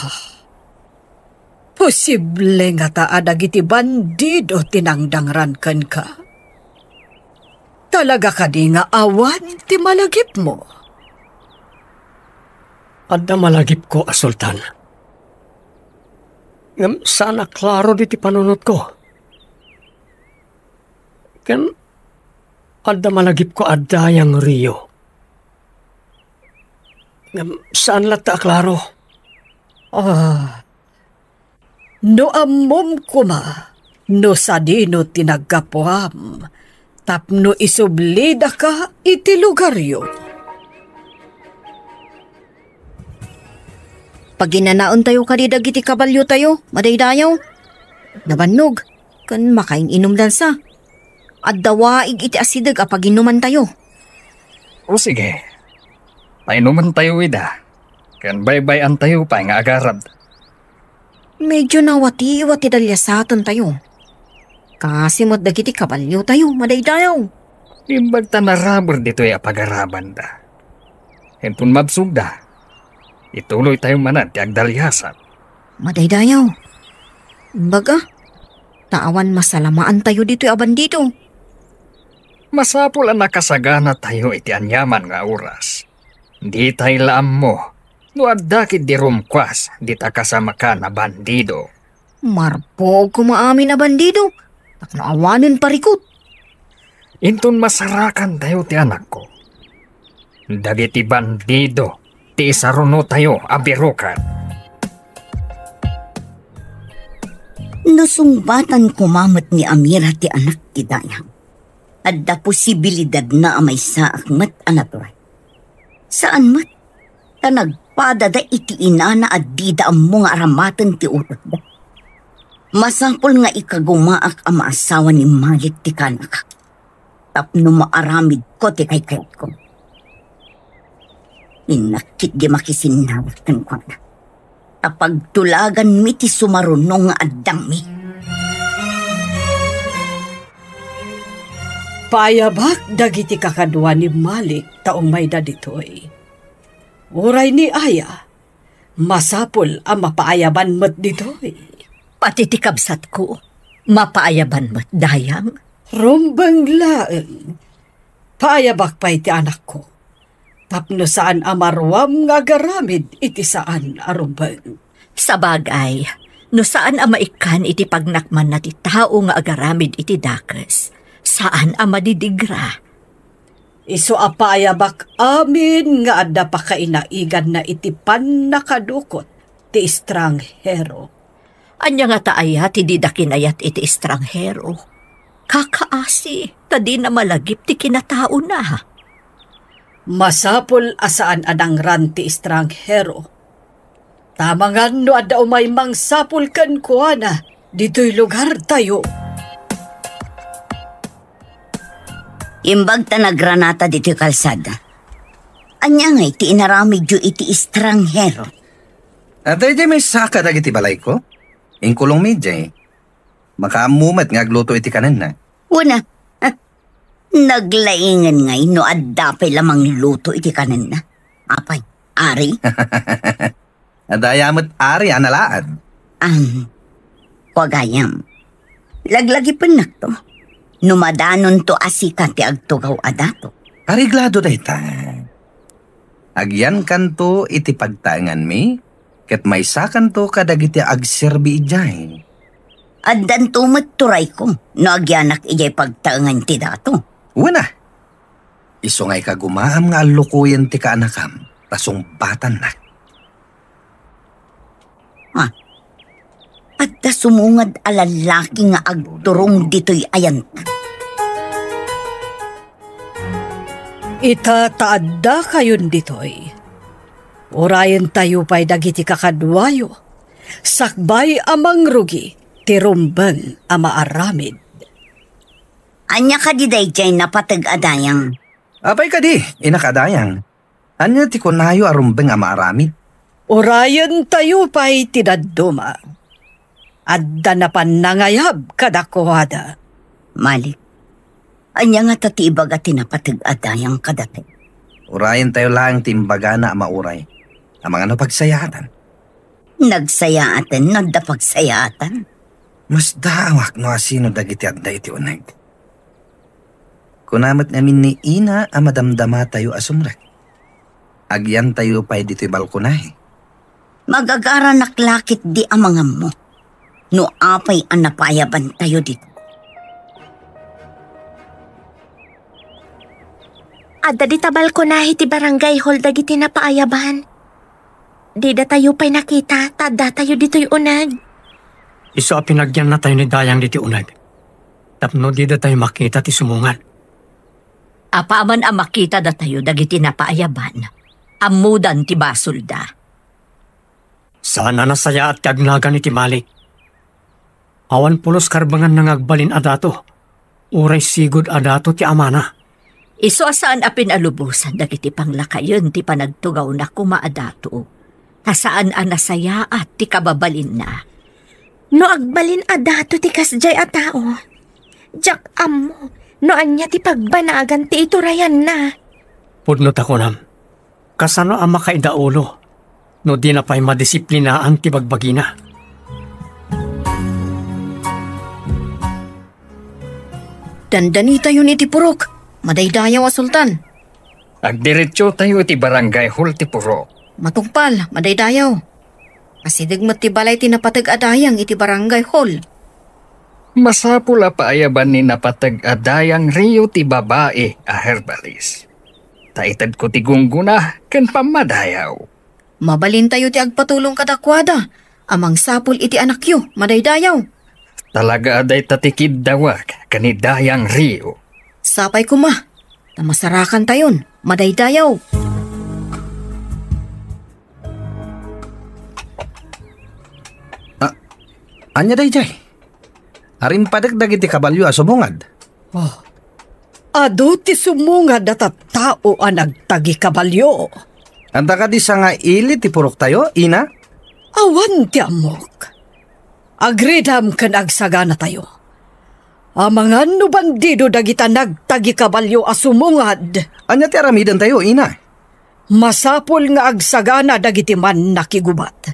Posible ngata a dagiti bandido ti nangdangran kenka? Talaga kadi nga awan ti malagipmo? Adda malagipko a sultan. Ngem saan a klaro diti panunotko. Ken adda malagipko a Dayang Rio. Ngem saan latta a klaro. Ah, no ammom koma no sadino ti naggapuam tapno isublidaka iti lugaryo. Paginanaentayo kadi dagiti kabaliotayo, madaydayaw. Nabannog, ken makain-inumdansa. Adda waig iti asideg a paginumantayo. O sige, painumantayo ida, ken baybay-antayo pay nga agarabda. Medyo nawatiwa ti daliasatentayo. Kasi met dagiti kabaliotayo, madaydayaw. Imbag ta narabur ditoy a pagarabanda. Inton mabsogda, ituloytayo manen ti agdaliasat. Madaydayaw. Imbag a, Ta awan masalamaantayo ditoy a bandido. Masapul a nakasaganatayo iti aniaman nga oras. Ditay la ammo no adda ketdi rumkuas dita kasamakan a bandido. Marpog koma amin a bandido, tapno awanen parikut. Inton masarakantayo ti anakko, dagiti bandido ti isarunotayo a birukat. No sungbatan koma met ni Amira ti anak ti dayang, adda posibilidadna a maysaak met a naturay. Saan met, ta nagpadada iti inana a dida ammo nga aramaten ti utotda. Masapul nga ikagumaak a maasawa ni Malik ti kanakak, tapno maaramidko ti kaykayatko. Innak ketdi makisinnarak kenkuana, ta pagtulaganmi ti sumaruno nga addangmi. Paayabak dagiti kakadua ni Malik ta umayda ditoy. Uray ni Aya, masapul a mapaayaban met ditoy. Pati ti kabsatko, mapaayaban met, dayang. Rumbeng laeng. Paayabak pay ti anakko. Tapno saan a maruam nga agaramid iti saan a rumbeng. Sabagay, no saan a maikkan iti pagnakmanna ti tao nga agaramid iti dakes, saan a madidigra. Isu a paayabak amin nga adda pakainaiganna iti pannakadukot ti estranghero. Ania ngata aya ti dida kinayat iti estranghero? Kakaasi, ta dina malagip ti kinataona. Masapul a saan a nangran ti estranghero. Ta amangan no adda umay mangsapul kenkuana ditoy lugartayo. Imbag ta nagranata ditoy kalsada. Ania ngay ti inaramidyo iti estranghero? Adda idiay maysa kadagiti balayko. Inkulongmi idiay. Makaammo met nga agluto iti kanenna. Wen a, naglaingen ngay no adda pay la mangluto iti kanenna. Apay, Ari? Adda aya met Ari a nalaad? Am, kuagayam, laglagipennakto no madanonto a sika ti agtugaw a dato. Areglado dayta. Agyankanto iti pagtaenganmi, ket maysakanto kadagiti agserbi idiay. Addanto met turayko no agyanak idiay pagtaengan ti dato. Wen a, isu nga ikagumaam nga allukoyen ti kaanakam, ta sungbatannak. Ah, adda sumungad a lallaki nga agturong ditoy ayanta. Ita ta addakayon ditoy, urayentayo pay dagiti kakaduayo, sakbay a mangrugi ti rumbeng a maaramid. Ania kadi daydiay napateg a dayang? Apay kadi, innak a dayang? Ania ti kunayo a rumbeng a maaramid? Urayentayo pay ti dadduma. Adda napannangayab kadakuada. Malik, ania ngata ti ibaga ti napateg a dayang kadatayo? Urayentayo laeng ti imbagana a mauray. Amangan no pagsayaatan. Nagsayaaten no adda pagsayaatan. Masdaawak no asino dagiti adda iti uneg. Kuna met ngamin ni Ina a madamdamatayo a sumrek. Agyantayo pay ditoy balkonahe. Magagaranak la ketdi a mangammo no apay a napaayabantayo ditoy. Adda dita balkonahe ti barangay hall dagiti napaayaban. Didatayo pay nakita, ta addatayo ditoy uneg. Isu a pinagyannatayo ni Dayang ditoy uneg, tapno didatayo makita ti sumungad. Apaman a makita datayo dagiti napaayaban, ammodan ti basolda. Saan a nasayaat ti agnagan iti Malik. Awan pulos karbenganna nga agbalin a dato, uray sigud a dato ti amana. Isu a saan a pinalubosan dagiti panglakayen ti panagtugawna koma a dato, ta saan a nasayaat ti kababalinna. No agbalin a dato ti kasdiay a tao, diak ammo no ania ti pagbanagan ti iturayanna. Pudno ta kunam, kasano a makaidaulo no dina pay madisiplinaan ti bagbagina? Dandanitayon iti purok, madaydayaw a Sultan. Agdiretsotayo iti barangay hall ti purok. Matungpal, madaydayaw. Asideg met ti balay ti napateg a dayang iti barangay hall. Masapul a paayaban ni napateg a dayang Rio ti babai a herbalis. Ta itedko ti gunggona ken pammadayaw. Mabalintayo ti agpatulong kadakuada a mangsapul iti anakyo, madaydayaw. Talaga a dayta ti kiddawak ken ni Dayang Rio. Sapay koma, ta masarakantayon, madaydayaw. Ah, ania dayjay? Arimpadek dagiti kabalio a sumungad. Oh. Adu ti sumungad a tattao a nagtagikabalio. Anta kadi sanga ili ti puroktayo, ina? Awan ti ammok. Agridam ken agsaganatayo. Amangan no bandido dagita nagtagikabalio a sumungad. Ania ti aramidentayo, ina? Masapul nga agsagana dagiti mannakigubat.